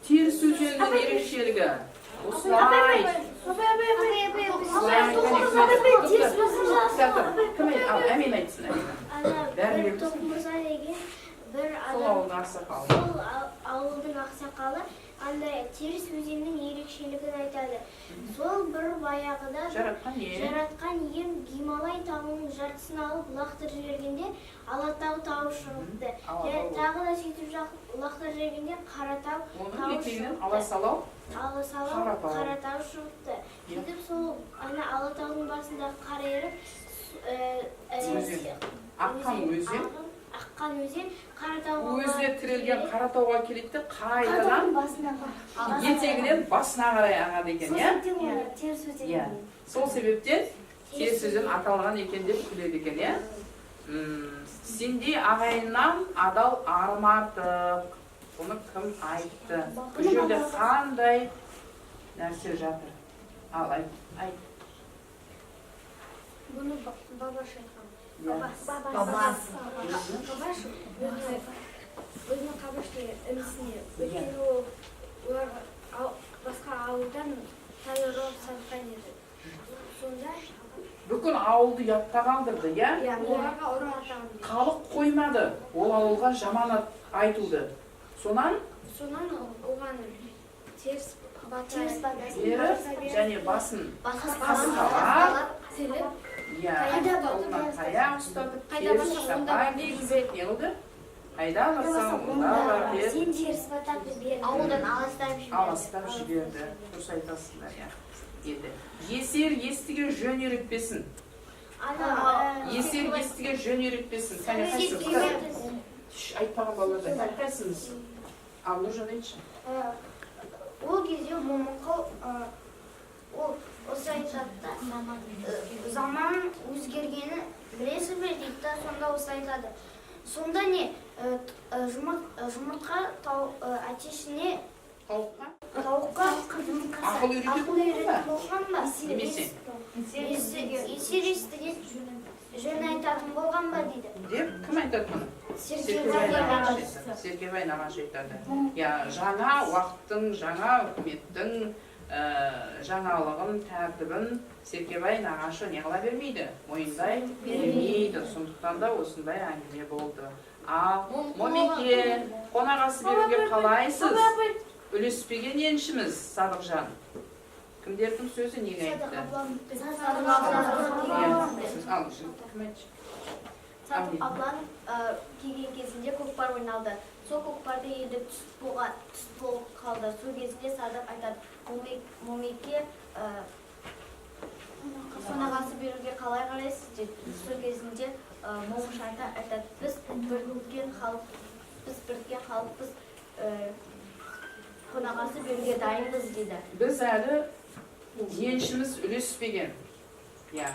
Теріс өзенінің ерекшелігі осылай. Кім ал, Әмин айтсын, Әмин.
Ана
Бәрін
бір
білесің.
Тоқмырза деген бір
Сол
адам
ауылдың ақсақалы.
Сол ауылдың ақсақалы андай Теріс өзеннің ерекшелігін айтады. Сол бір баяғыда
Жаратқан ие.
Жаратқан ием Гималай тауының жартысын алып лақтырып жібергенде Алатау тауы шығыпты.
Алатау.
Және тағы да сөйтіп лақтырып жібергенде Қаратау
Оның
тауы
етегінен
шығыпты.
Аласалау
Аласалау
Қаратау.
Қаратау шығыпты. Сөйтіп сол ана Алатаудың басындағы қар еріп
Өзен. Аққан өзен.
Аққан өзен Қаратауға
Өзіне
барып
тірелген
келеді.
Қаратауға келеді де, қайтадан
Қаратаудың басына
етегінен басына қарай ағады екен,
Сол
иә?
себептен оны Теріс өзен
Иә.
деген.
Сол себептен Теріс өзен аталған екен деп күледі екен, иә? Сендей ағайыннан адал арым артық. Бұны кім айтты? Бұл жерде қандай нәрсе жатыр? Ал, айт, айт.
Бұны бабаш айтқан.
Иә.
Бабаш өзінің Қабаш деген інісіне. Өйткені ол олар басқа ауылдан тай ұрып сатқан еді. Сонда
Бүкіл ауылды ұятқа қалдырды, иә?
Иә, оларға ұры атаған дейді.
Халық қоймады ол ауылға жаман ат айтуды. Сонан
Сонан оған теріс
Беріп және басын қасқалап, иә, қолынан таяқ ұстатып,
Қайда
теріс
барсаң, онда
шапан кигізіп, не қылды? Қайда барсаң, онда бар деп.
Сен теріс батаңды берді.
Ауылдан аластап жіберді.
Аластап жіберді. Дұрыс айтасыңдар, иә. Енді Есер естіге жөн үйретпесін. Есер естіге жөн үйретпесін. Кәне, қайсыңыз? Шш, айтпаған балалар да, қайсыңыз? Ал, Нұржан, айтшы.
Ол кезде Момынқұл ол осы айтады да, заман өзгергенін білесіз бе дейді да, сонда осы айтады: сонда не, жұмыртқа әтешіне
Тауыққа
тауыққа
ақыл үйрететін
ақыл
болған
үйрететін
ба?
болған ба?
Немесе
Есер естіген жөн айтатын болған ба дейді.
Деп кім айтады мұны?
Серкебай.
Серкебай нағашы айтады. Серкебай нағашы айтады, иә. Жаңа уақыттың, жаңа үкіметтің жаңалығын, тәртібін Серкебай нағашы не қыла бермейді, мойындай бермейді. Сондықтан да осындай әңгіме болды. Ал, Момеке, қонақасы беруге қалайсыз? Үлеспеген еншіміз Садықжан кімдердің сөзі, неге айтты? Иә, ал, кім айтшы?
Садық Абланов келген кезінде көкпар ойналды. Сол көкпарда енді түс болған, түс болып қалды. Сол кезінде Садық айтады: Момеке, қонақасы беруге қалай қарайсыз?» – дейді. Сол кезінде Момыш ата айтады: «Біз біріккен халық, біз біріккен халықпыз, қонақасы беруге дайынбыз», – дейді.
Біз әлі еншіміз үлеспеген, иә.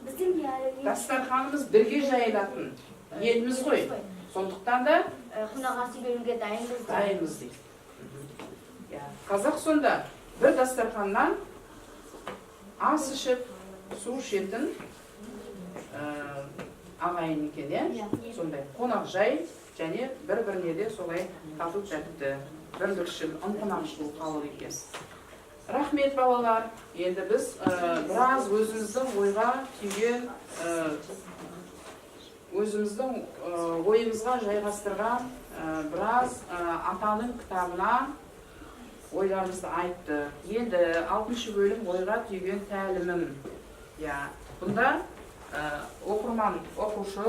Біздің де әлі
Дастарханымыз бірге жайылатын елміз ғой, сондықтан да
Қонақасы беруге дайынбыз дейді.
Дайынбыз дейді, иә. Қазақ сонда бір дастарханнан ас ішіп, су ішетін ағайын екен, иә. Сондай қонақжай және бір біріне де солай тату тәтті, бірлікшіл, ынтымақшыл халық екен. Рахмет, балалар. Енді біз біраз өзіміздің ойға түйген, өзіміздің ойымызға жайғастырған біраз атаның кітабынан ойларымызды айттық. Енді алтыншы бөлім, ойға түйген тәлімім. Иә, бұнда оқырман, оқушы,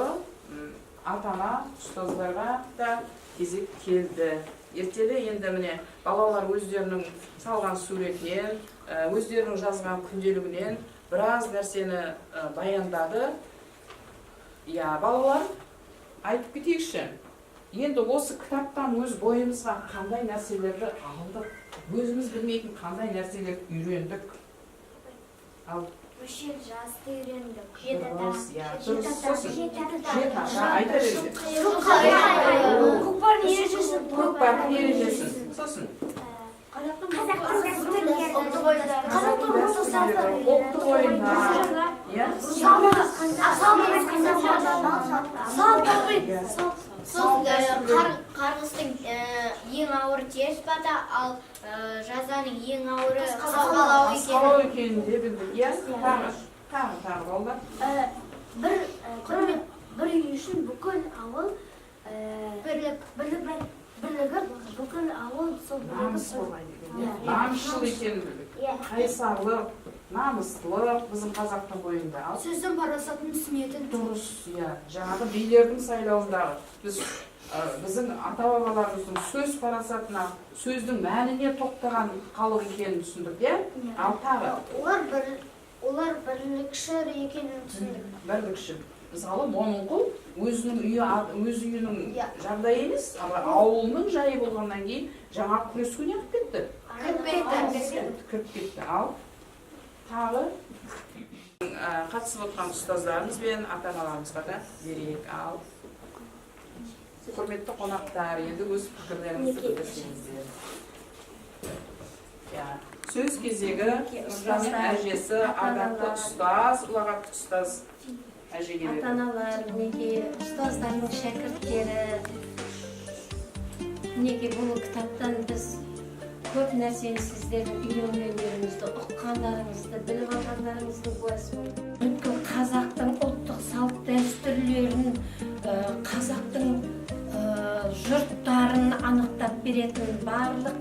ата ана, ұстаздарға да кезек келді. Ертелі енді, міне, балалар өздерінің салған суретінен, өздерінің жазған күнделігінен біраз нәрсені баяндады. Иә, балалар, айтып кетейікші, енді осы кітаптан өз бойымызға қандай нәрселерді алдық, өзіміз білмейтін қандай нәрселерді үйрендік? Ал.
Мүшел жасты үйрендік.
Дұрыс, иә, дұрыс. Сосын жеті ата, айта беріңдер.
Көкпардың ережесін.
Көкпардың ережесін. Сосын
Қазақтың дәстүрлері.
Қазақтың ұлттық салты.
Ұлттық ойындар, иә.
Салт.
Сол қарғыстың ең ауыры теріс бата, ал жазаның ең ауыры қасқалау екен.
Қасқалау екенін де білдік, иә. Тағы, тағы, тағы, балалар.
Бір үй үшін бүкіл ауыл
Бірлік.
Бірлік, бірлігіп, бүкіл ауыл сол
Намыс
бірлігіп.
болған екен, иә. Намысшыл екенін білдік. Қайсарлық, намыстылық біздің қазақтың бойында. Ал.
Сөздің парасатын түсінетін.
Дұрыс, иә. Жаңағы билердің сайлауындағы біз біздің ата бабаларымыздың сөз парасатына, сөздің мәніне тоқтаған халық екенін түсіндік, иә. Ал, тағы.
Олар бірлікшіл екенін түсіндік.
Бірлікшіл. Мысалы, Момынқұл өзінің үйі, өз үйінің
Иә.
жағдайы емес, ал ауылының жайы болғаннан кейін жаңа күреске неғып кетті?
Кіріп кетті.
Кіріп кетті. Ал, тағы. Қатысып отқан ұстаздарымыз бен ата аналарымызға да берейік. Ал, құрметті қонақтар, енді өз пікірлеріңізді білдірсеңіздер. Иә, сөз кезегі Нұржанның әжесі, ардақты ұстаз, ұлағатты ұстаз әжеге
ата
берілді.
аналар мінекей, ұстаздардың шәкірттері, мінекей, бұл кітаптан біз көп нәрсені, сіздердің үйренгендеріңізді, ұққандарыңызды, біліп алғандарыңыздың куәсімін. Бүткіл қазақтың ұлттық салт дәстүрлерін, қазақтың жұрттарын анықтап беретін барлық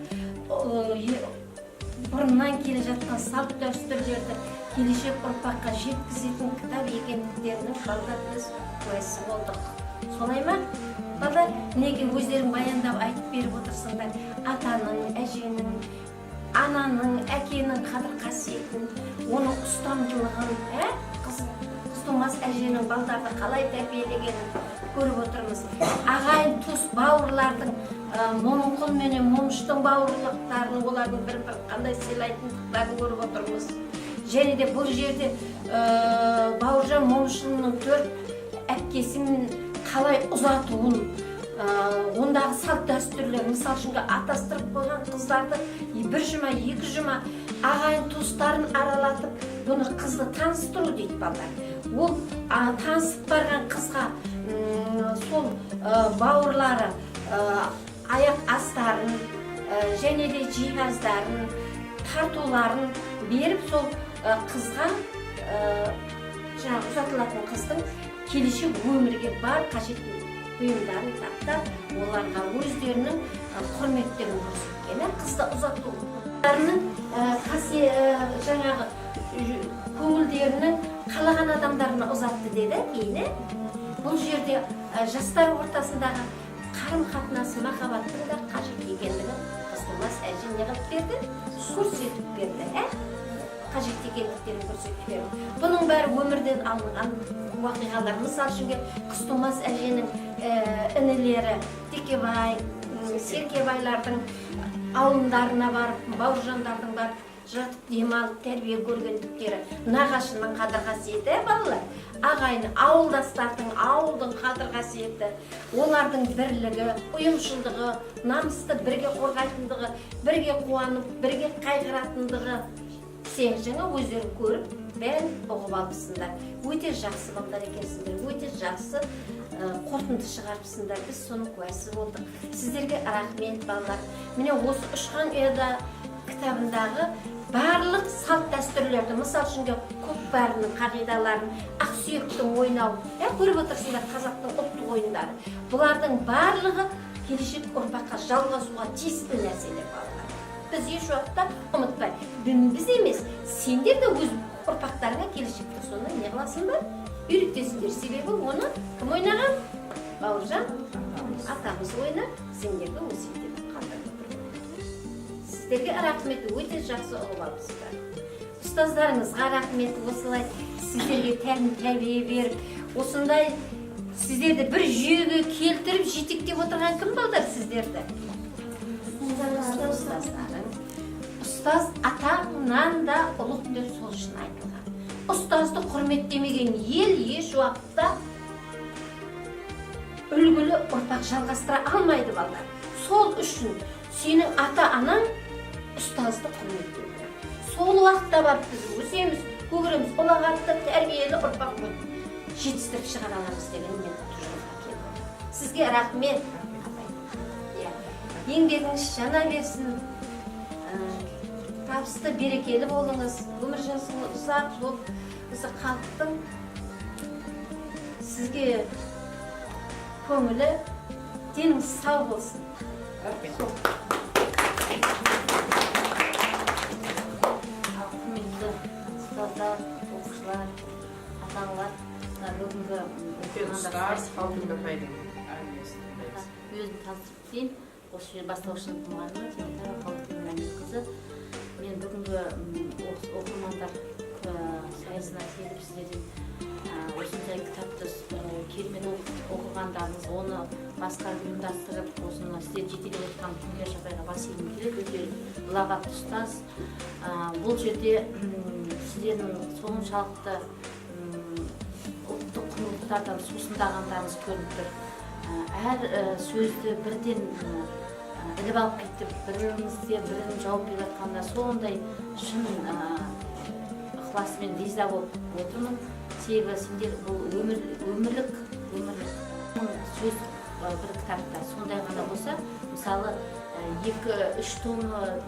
Бұрыннан келе жатқан салт дәстүрлерді келешек ұрпаққа жеткізетін кітап екендіктерінің, балалар, біз куәсі болдық. Солай ма, балалар? Мінекей, өздерің баяндап, айтып беріп отырсыңдар атаның, әженің, ананың, әкенің қадір қасиетін, оның ұстамдылығын, ә Қызтумас әженің балдарды қалай тәрбиелегенін көріп отырмыз. Ағайын туыс бауырлардың, Момынқұл менен Момыштың бауырлықтарын, олардың бір бірін қандай сыйлайтындықтарын көріп отырмыз. Және де бұл жерде Бауыржан Момышұлының төрт әпкесін қалай ұзатуын, ондағы салт дәстүрлер, мысалы үшін, атастырып қойған қыздарды бір жұма, 2 жұма ағайын туыстарын аралатып, бұны қызды таныстыру дейді, балалар. Ол танысып барған қызға сол бауырлары аяқ астарын және де жиһаздарын, тартуларын беріп, сол қызға, жаңағы ұзатылатын қыздың келешек өмірге бар қажетті бұйымдарын таптап, оларға өздерінің құрметтерін көрсеткен. Қызды ұзату жаңағы көңілдерінің қалаған адамдарына ұзатты деді кейін. Бұл жерде жастар ортасындағы қарым қатынасы, махаббаттың да қажет екендігін Қызтумас әже не қылып берді? Көрсетіп берді, ә қажет екендіктерін көрсетіп берді. Бұның бәрі өмірден алынған уақиғалар. Мысалы үшін, Қызтумас әженің інілері Текебай, Серкебайлардың ауылдарына барып, Бауыржандардың барып жатып демалып, тәрбие көргендіктері, нағашының қадір қасиеті, ә, балалар, ағайын ауылдастардың, ауылдың қадір қасиеті, олардың бірлігі, ұйымшылдығы, намысты бірге қорғайтындығы, бірге қуанып, бірге қайғыратындығы. Сен жаңа өздерің көріп, бәрін ұғып алыпсыңдар. Өте жақсы балдар екенсіңдер, өте жақсы қорытынды шығарыпсыңдар, біз соның куәсі болдық. Сіздерге рахмет, балалар. Міне, осы «Ұшқан ұяда» кітабындағы барлық салт дәстүрлерді, мысалы үшін, көкпарының қағидаларын, ақсүйектің ойнау, иә, көріп отырсыңдар, қазақтың ұлттық ойындары, бұлардың барлығы келешек ұрпаққа жалғасуға тиісті нәрселер, балалар. Біз еш уақытта ұмытпай, біз емес, сендер де өз ұрпақтарыңа келешекте соны не қыласыңдар, үйретесіңдер. Себебі оны кім ойнаған? Бауыржан атамыз ойнап, сендерге өсиет етіп қалдырып отыр. Сіздерге рахмет, өте жақсы ұғып алыпсыздар. Ұстаздарыңызға рахмет, осылай сіздерге тәлім тәрбие беріп, осындай сіздерді бір жүйеге келтіріп, жетектеп отырған кім, балдар, сіздерді? Ұстаздарың. Ұстаз атаңнан да ұлық деп сол үшін айтылған. Ұстазды құрметтемеген ел еш уақытта үлгілі ұрпақ жалғастыра алмайды, балдар. Сол үшін сенің ата анаң ұстазды құрметтеу керек. Сол уақытта барып біз өсеміз, көгереміз, ұлағатты, тәрбиелі ұрпақ жетістіріп шығара аламыз деген мен тұжырымға келдім. Сізге рахмет, апай. Иә, еңбегіңіз жана берсін. Табысты, берекелі болыңыз, өмір жасыңыз ұзақ болып, осы халықтың сізге көңілі, деніңіз сау болсын.
Рахмет.
Ал, құрметті ұстаздар, оқушылар, ата аналар, мына бүгінгі
Үлкен ұстаз Қалдыбек апайдың әңгімесін тыңдаймыз.
Өзім таныстырып кетейін. Осы жер бастауыш сынып мұғалімі Теміртаева Қалдыкүл Мәмедқызы. Мен бүгінгі оқырмандар сайысына келіп, сіздерден осындай кітапты керемет оқығандарыңыз, оны басқарып, ұйымдастырып, осыны сіздер жетелеп отқан Күнкеш апайға бас игім келеді. Өте ұлағатты ұстаз. Бұл жерде сіздердің соншалықты ұлттық құндылықтардан сусындағандарыңыз көрініп тұр. Әр сөзді бірден іліп алып кетіп, бір біріңізге бірінің жауап беріп жатқанда сондай шын ықыласымен риза болып отырмын. Себебі сендер бұл өмір, өмірлік өмірлік сөз бір кітапта сондай ғана болса, мысалы, 2-3 том,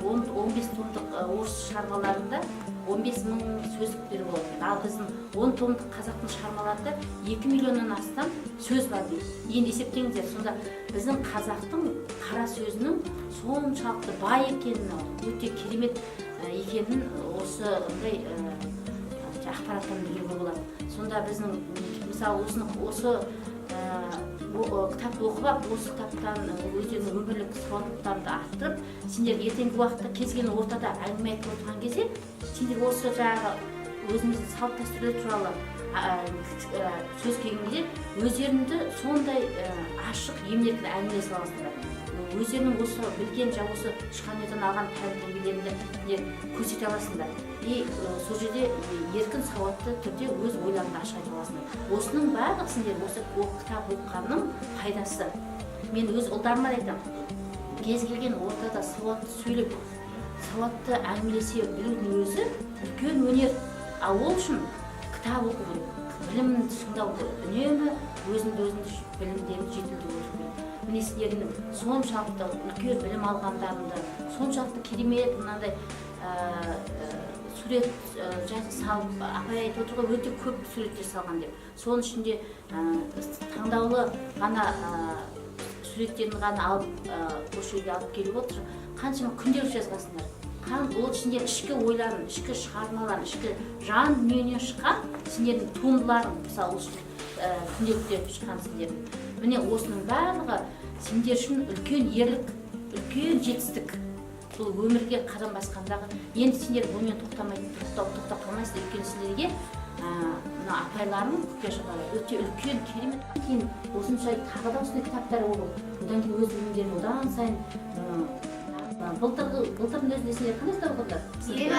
10, 15 томдық орыс шығармаларында. 15 мың сөздіктер болады екен. Ал біздің 10 томдық қазақтың шығармаларында 2 миллионнан астам сөз бар дейді. Енді есептеңіздер, сонда біздің қазақтың қара сөзінің соншалықты бай екенін, өте керемет екенін осындай ақпараттан білуге болады. Сонда біздің, мысалы, осы кітапты оқып алып, осы кітаптан өздерінің өмірлік сауаттылықтарыңды арттырып, сендер ертеңгі уақытта кез келген ортада әңгіме айтып отырған кезде сендер осы жаңағы өзіміздің салт дәстүрлер туралы сөз келген кезде өздеріңді сондай ашық, емін-еркін әңгімелесе аласыңдар. Өздерінің осы білген, жаңа осы Ұшқан ұядан алған тәлім тәрбиелеріңді сендер көрсете аласыңдар. И сол жерде еркін, сауатты түрде өз ойларыңды ашық айта аласыңдар. Осының барлығы сендер осы кітап оқығанның пайдасы. Мен өз ұлдарыма да айтамын: кез келген ортада сауатты сөйлеп, сауатты әңгімелесе білудің өзі үлкен өнер. Ал ол үшін кітап оқу керек, білімін шыңдау керек, үнемі өзіңді білімдеріңді жетілдіру керек. Міне, сендердің соншалықты үлкен білім алғандарыңды, соншалықты керемет мынандай сурет салып, апай айтып отыр ғой, өте көп суреттер салған деп. Соның ішінде таңдаулы ғана суреттерін ғана алып, осы жерге алып келіп отыр. Қаншама күнделік жазғансыңдар. Ол сендер ішкі ойларың, ішкі шығармаларың, ішкі жан дүниеңнен шыққан сендердің туындыларың. Мысалы, осы күнделікте шыққан сендердің, міне, осының барлығы сендер үшін үлкен ерлік, үлкен жетістік. Бұл өмірге қадам басқандағы. Енді сендер бұнымен тоқтамай, тоқтап қалмайсыздар, өйткені сендерге мына апайларың, Күкеш апайлар өте үлкен, керемет. Кейін осынша тағы да осындай кітаптар оқып, одан кейін өз білімдерін одан сайын былтырдың өзінде сендер қандай кітап оқыдыңдар? Иә,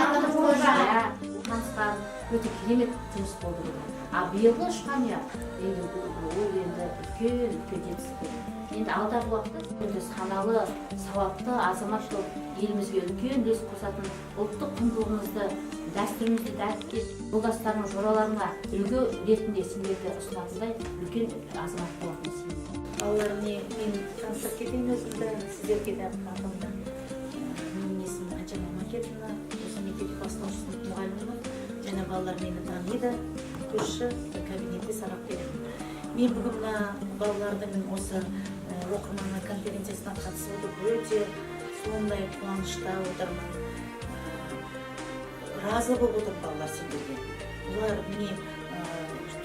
танысқан, өте керемет жұмыс болды бұл. А биылғы Ұшқан ұя енді ол енді үлкен, үлкен жетістік. Енді алдағы уақытта енді саналы, сауатты азамат болып, елімізге үлкен үлес қосатын, ұлттық құндылығымызды, дәстүрімізді дәріптеп, жолдастарыңа, жораларыңа үлгі ретінде сендерді ұсынатындай үлкен азамат болатынына сенемін.
Балалар, міне, мен таныстырып кетейін өзімді сіздерге де, атымды. Менің есімім Айжан Макетовна, осы мектепте бастауыш сынып мұғалімімін және балалар мені таниды, көрші кабинетте сабақ беремін. Мен бүгін мына балалардың осы оқырмандар конференциясына қатысып отырып, өте сондай қуанышта отырмын. Разы болып отырмын, балалар, сендерге. Бұлар, міне,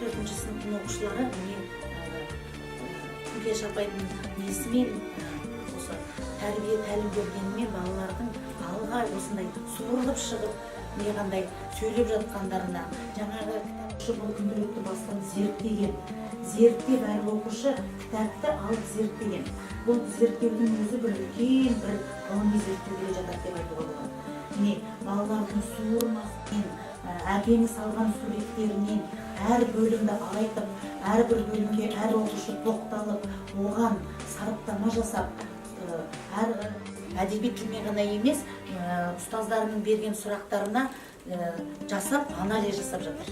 төртінші сыныптың оқушылары, міне, Күлкеш апайдың несімен, осы тәрбие тәлім бергенімен балалардың алға осындай суырылып шығып, не қандай сөйлеп жатқандарына, жаңағы кітап, бұл күнделікті бастан зерттеген, зерттеп, әр оқушы кітапты алып зерттеген. Бұл зерттеудің өзі бір үлкен бір ғылыми зерттеуге жатады деп айтуға болады. Міне, балалардың суырмасымен, әкеңіз салған суреттерінен әр бөлімді айтып, әрбір бөлімге әр оқушы тоқталып, оған сараптама жасап, әр әдеби тілмен ғана емес, ұстаздарының берген сұрақтарына жасап, анализ жасап жатыр.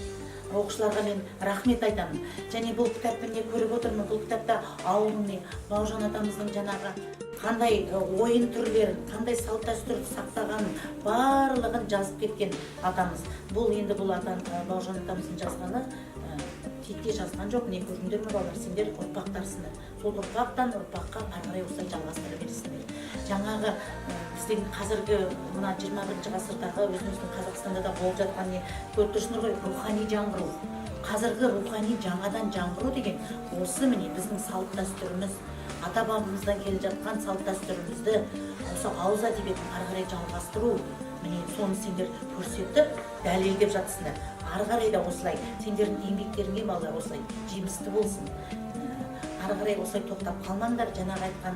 Оқушыларға мен рахмет айтамын. Және бұл кітапты, міне, көріп отырмын, бұл кітапта ауылдың, міне, Бауыржан атамыздың жаңағы қандай ойын түрлерін, қандай салт дәстүрді сақтағанын, барлығын жазып кеткен атамыз. Бұл енді бұл ата, Бауыржан атамыздың жазғаны текке жазған жоқ. Міне, көрдіңдер ме, балалар, сендер ұрпақтарсыңдар, сол ұрпақтан ұрпаққа ары қарай осылай жалғастыра бересіңдер. Жаңағы біздің қазіргі мына 21-ғасырдағы өзіміздің Қазақстанда да болып жатқан, не көріп тұрсыңдар ғой, рухани жаңғыру. Қазіргі рухани жаңадан жаңғыру деген осы, міне, біздің салт дәстүріміз, ата бабамыздан келе жатқан салт дәстүрімізді, осы ауыз әдебиетін ары қарай жалғастыру. Міне, соны сендер көрсетіп, дәлелдеп жатсыңдар. Ары қарай да осылай сендердің еңбектеріңе, балалар, осылай жемісті болсын. Ары қарай осылай тоқтап қалмаңдар. Жаңағы айтқан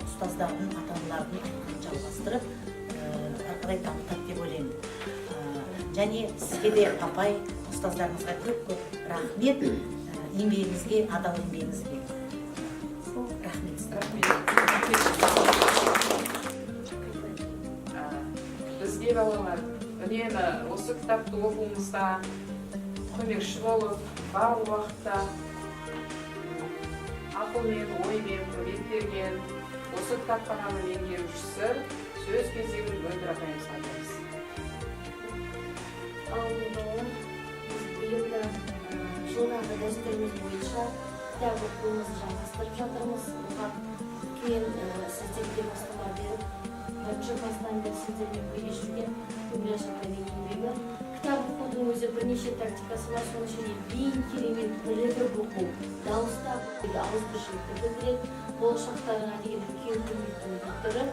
ұстаздардың, ата аналардың айтқанын жалғастырып, ары қарай дамытады деп ойлаймын. Және сізге де, апай, ұстаздарыңызға көп көп рахмет, еңбегіңізге, адал еңбегіңізге. Сол, рахмет сізге.
Бізге, балалар, үнемі осы кітапты оқуымызда көмекші болып, барлық уақытта ақылмен, оймен көмек берген осы кітапхананың меңгерушісі, сөз кезегін Мөлдір апайымызға береміз.
Ал балалар, біз биыл да жылдағы дәстүріміз бойынша кітап оқуымызды жалғастырып жатырмыз. Оған үлкен сіздерге бастама беріп, бірінші класстан бері сіздермен бірге жүрген Күмілжан апайдың еңбегі. Кітап оқудың өзі бірнеше тактикасы бар, соның ішінде ең керемет бірігіп оқу, дауыстап, ауызбіршілікті білдіреді, болашақтарыңа деген үлкен құрметтің бір түрі.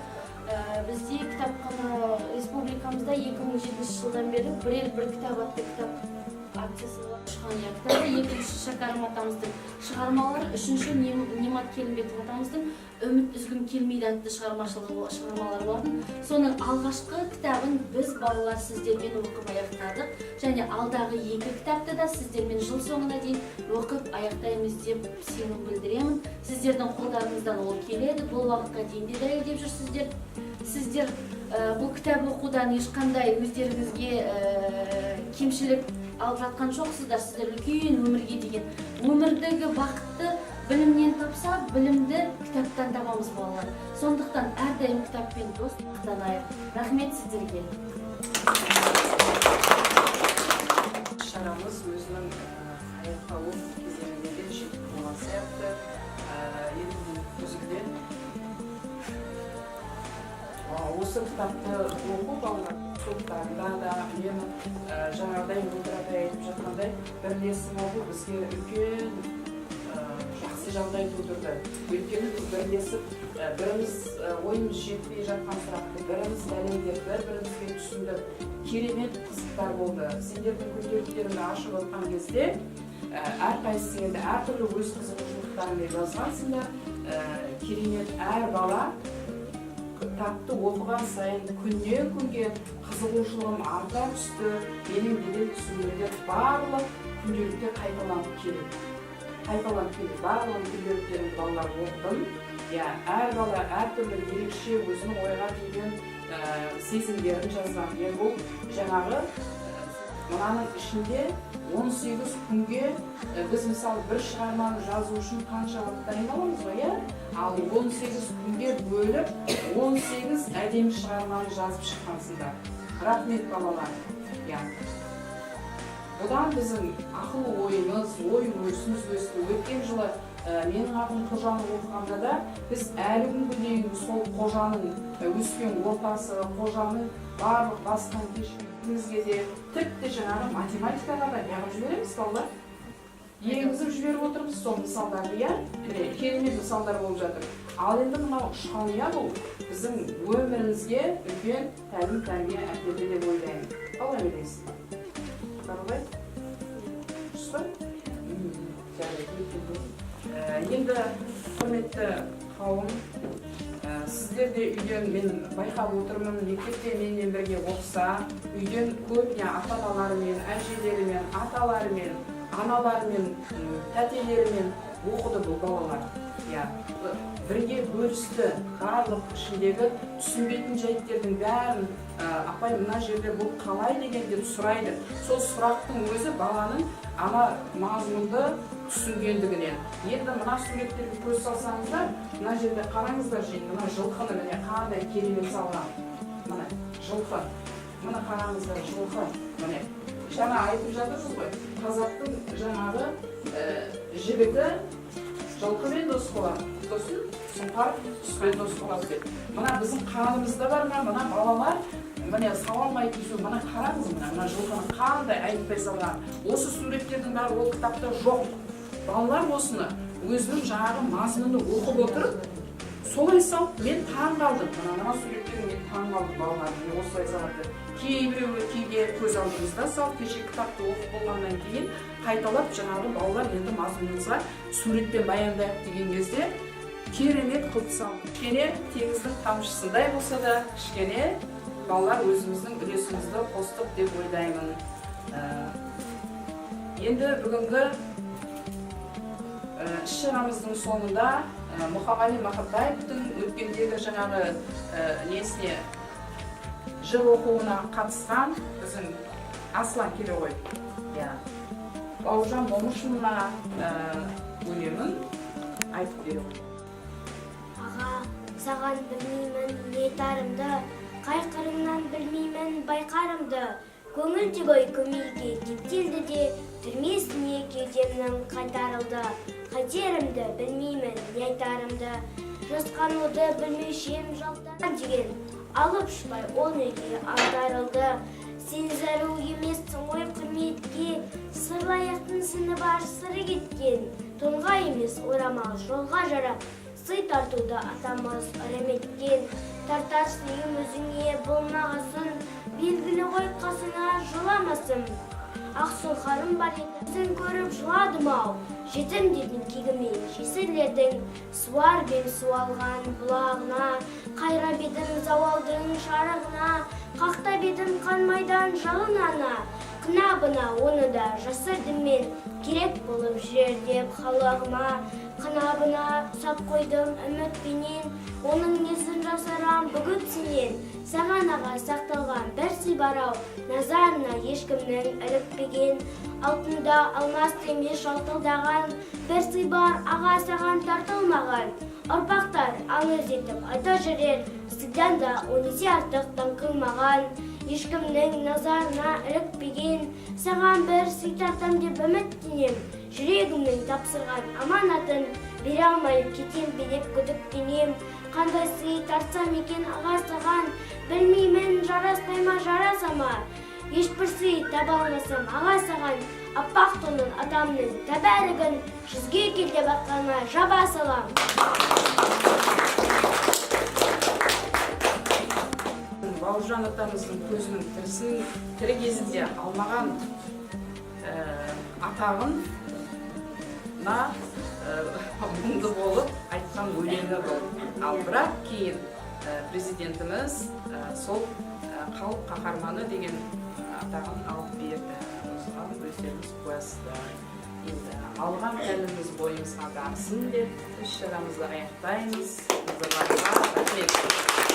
Бізде кітапхана республикамызда 2007 жылдан бері «Бір ел, бір кітап» атты кітап акциясы бар. «Ұшқан ұя» кітабы, екінші Шәкәрім атамыздың шығармалары, үшінші Немат Келімбетов атамыздың «Үміт үзгім келмейді» атты шығармашылығы, шығармалары болатын. Соның алғашқы кітабын біз, балалар, сіздермен оқып аяқтадық және алдағы екі кітапты да сіздермен жыл соңына дейін оқып аяқтаймыз деп сенім білдіремін. Сіздердің қолдарыңыздан ол келеді, бұл уақытқа дейін де дәлелдеп жүрсіздер. Сіздер бұл кітап оқудан ешқандай өздеріңізге кемшілік алып жатқан жоқсыздар. Сіздер үлкен өмірге деген, өмірдегі бақытты білімнен тапса, білімді кітаптан табамыз, балалар. Сондықтан әрдайым кітаппен дос, мақтанайық. Рахмет сіздерге.
Шарамыз өзінің аяқталу кезеңіне де жетіп қалған сияқты. Енді бұл үзілде осы кітапты оқу, балалар топтарында да үнемі, жаңағыдай Мөлдір апай айтып жатқандай, бірлесіп оқу бізге үлкен жақсы жағдай тудырды. Өйткені біз бірлесіп, біріміз ойымыз жетпей жатқан сұрақты біріміз дәлелдеп, бір бірімізге түсіндіріп, керемет қызықтар болды. Сендердің күнделіктеріңді ашып отқан кезде, әрқайсысы енді әртүрлі өз қызығушылықтарымен жазғансыңдар. Керемет, әр бала кітапты оқыған сайын күннен күнге қызығушылығым арта түсті менің деген түсініктер барлық күнделікте қайталанып келеді, қайталанып келеді. Барлығын күнделіктерін, балалар, оқыдым, иә. Әр бала әртүрлі ерекше өзінің ойға түйген сезімдерін жазған. Енді бұл жаңағы мынаның ішінде 18 күнге, біз мысалы бір шығарманы жазу үшін қанша уақыт дайындаламыз ғой, иә? Ал 18 күнге бөліп 18 әдемі шығарманы жазып шыққансыңдар. Рахмет, балалар, иә. Бұдан біздің ақыл ойымыз, ой өрісіміз өсті. Өткен жылы «Менің атым Қожаны» оқығанда да біз әлі күнге дейін сол Қожаның өскен ортасы, Қожаның барлық басынан кешкенімізге де, тіпті жаңағы математикаға да неғып жібереміз, балалар, енгізіп жіберіп отырмыз сол мысалдарды, иә. Міне, керемет мысалдар болып жатыр. Ал енді мынау «Ұшқан ұя», бұл біздің өмірімізге үлкен тәлім тәрбие әкелді деп ойлаймын. Қалай ойлайсың, Қарабай, дұрыс па? Жарайды, өте. Енді, құрметті қауым, сіздер де үйден, мен байқап отырмын, мектепте менімен бірге оқыса, үйден көбіне ата аналарымен, әжелерімен, аталарымен, аналарымен, тәтелерімен оқыды бұл балалар, иә. Бірге бөлісті барлық ішіндегі түсінбейтін жайттердің бәрін. Апай, мына жерде бұл қалай деген деп сұрайды. Сол сұрақтың өзі баланың ана мазмұнды түсінгендігінен. Енді мына суреттерге көз салсаңыздар, мына жерде қараңыздар, жиын, мына жылқыны, міне, қандай керемет салған. Міне, жылқы, міне, қараңыздар, жылқы. Міне, жаңа айтып жатырсыз ғой, қазақтың жаңағы жігіті жылқымен дос болады, сосын сұңқар құспен дос болады деп. Мына біздің қанымызда бар ма? Мына балалар, міне, сала алмайтын сөз. Мына қараңыз, мына жылқыны қандай айтпай салған. Осы суреттердің бәрі ол кітапта жоқ. Балалар осыны өзінің жаңағы мазмұнын оқып отырып солай салып, мен таң қалдым. Мына суреттерге мен таң қалдым, балалар міне осылай салады деп. Кейбіреуі кейде көз алдымызда салып, кеше кітапты оқып болғаннан кейін қайталап, жаңағы балалар енді мазмұнымызға суретпен баяндайық деген кезде керемет қылып салды. Кішкене теңіздің тамшысындай болса да, кішкене балалар өзіміздің үлесімізді қостық деп ойлаймын. Енді бүгінгі іс шарамыздың соңында Мұқағали Мақатаевтың өткендегі жаңағы несіне, жыр оқуына қатысқан біздің Аслан келе ғой, иә, Бауыржан Момышұлына өлеңін айтып бере ғой.
Аға, саған білмеймін не айтарымды, қай қырыңнан білмеймін байқарымды. Көңілдегі ой көмейге кептелді де, түрмесіне кеудемнің қайтарылды. Қайтерімді білмеймін, не айтарымды, жасқануды білмеуші ем жалтарам деген алып ұшпай ол неге аңтарылды? Сен зәру емессің ғой құрметке, сырлы аяқтың сыны бар, сыры кеткен. Тонға емес, орамал жолға жарап, сый тартуды атамыз ырым еткен. Тартар сыйым өзіңе болмағасын, белгілі ғой қасыңа жоламасым. Ақ сұңқарым бар еді, өзің көріп жыладым ау. Жетім дедің кегіме, жесірлердің суар бем су алған бұлағына. Қайрап едім зауалдың шарығына, қақтап едім қан майдан жалын ана. Қынабына оны да жасырдым мен, керек болып жүрер деп халығыма. Қынабына сап қойдым үмітпенен, оның несін жасырам бүгін сенен. Саған, аға, сақталған бір сый бар ау, назарына ешкімнің ілікпеген. Алтында алмас емес жалтылдаған, бір сый бар, аға, саған тартылмаған. Ұрпақтар аңыз етіп айта жүрер, сыйдан да он есе артық даңқылмаған. Ешкімнің назарына ілікпеген, саған бір сый тартам деп үміттенем. Жүрегімнің тапсырған аманатын бере алмай кетем бе деп күдіктенем. Қандай сый тартсам екен, аға, саған, білмеймін, жараспай ма, жараса ма. Ешбір сый таба алмасам, аға, саған, аппақ тонын, атамның тәбәрігін 100-ге кел деп арқама жаба салам.
Бауыржан атамыздың көзінің тірісін тірі кезінде алмаған атағын на мұңды болып айтқан өлеңі бұл. Ал бірақ кейін президентіміз сол халық қаһарманы деген атағын алып берді. Осыған өздеріңіз куәсіздер. Енді алған тәліміміз бойымызға дарысын деп іс шарамызды аяқтаймыз. Назарларыңызға рахмет.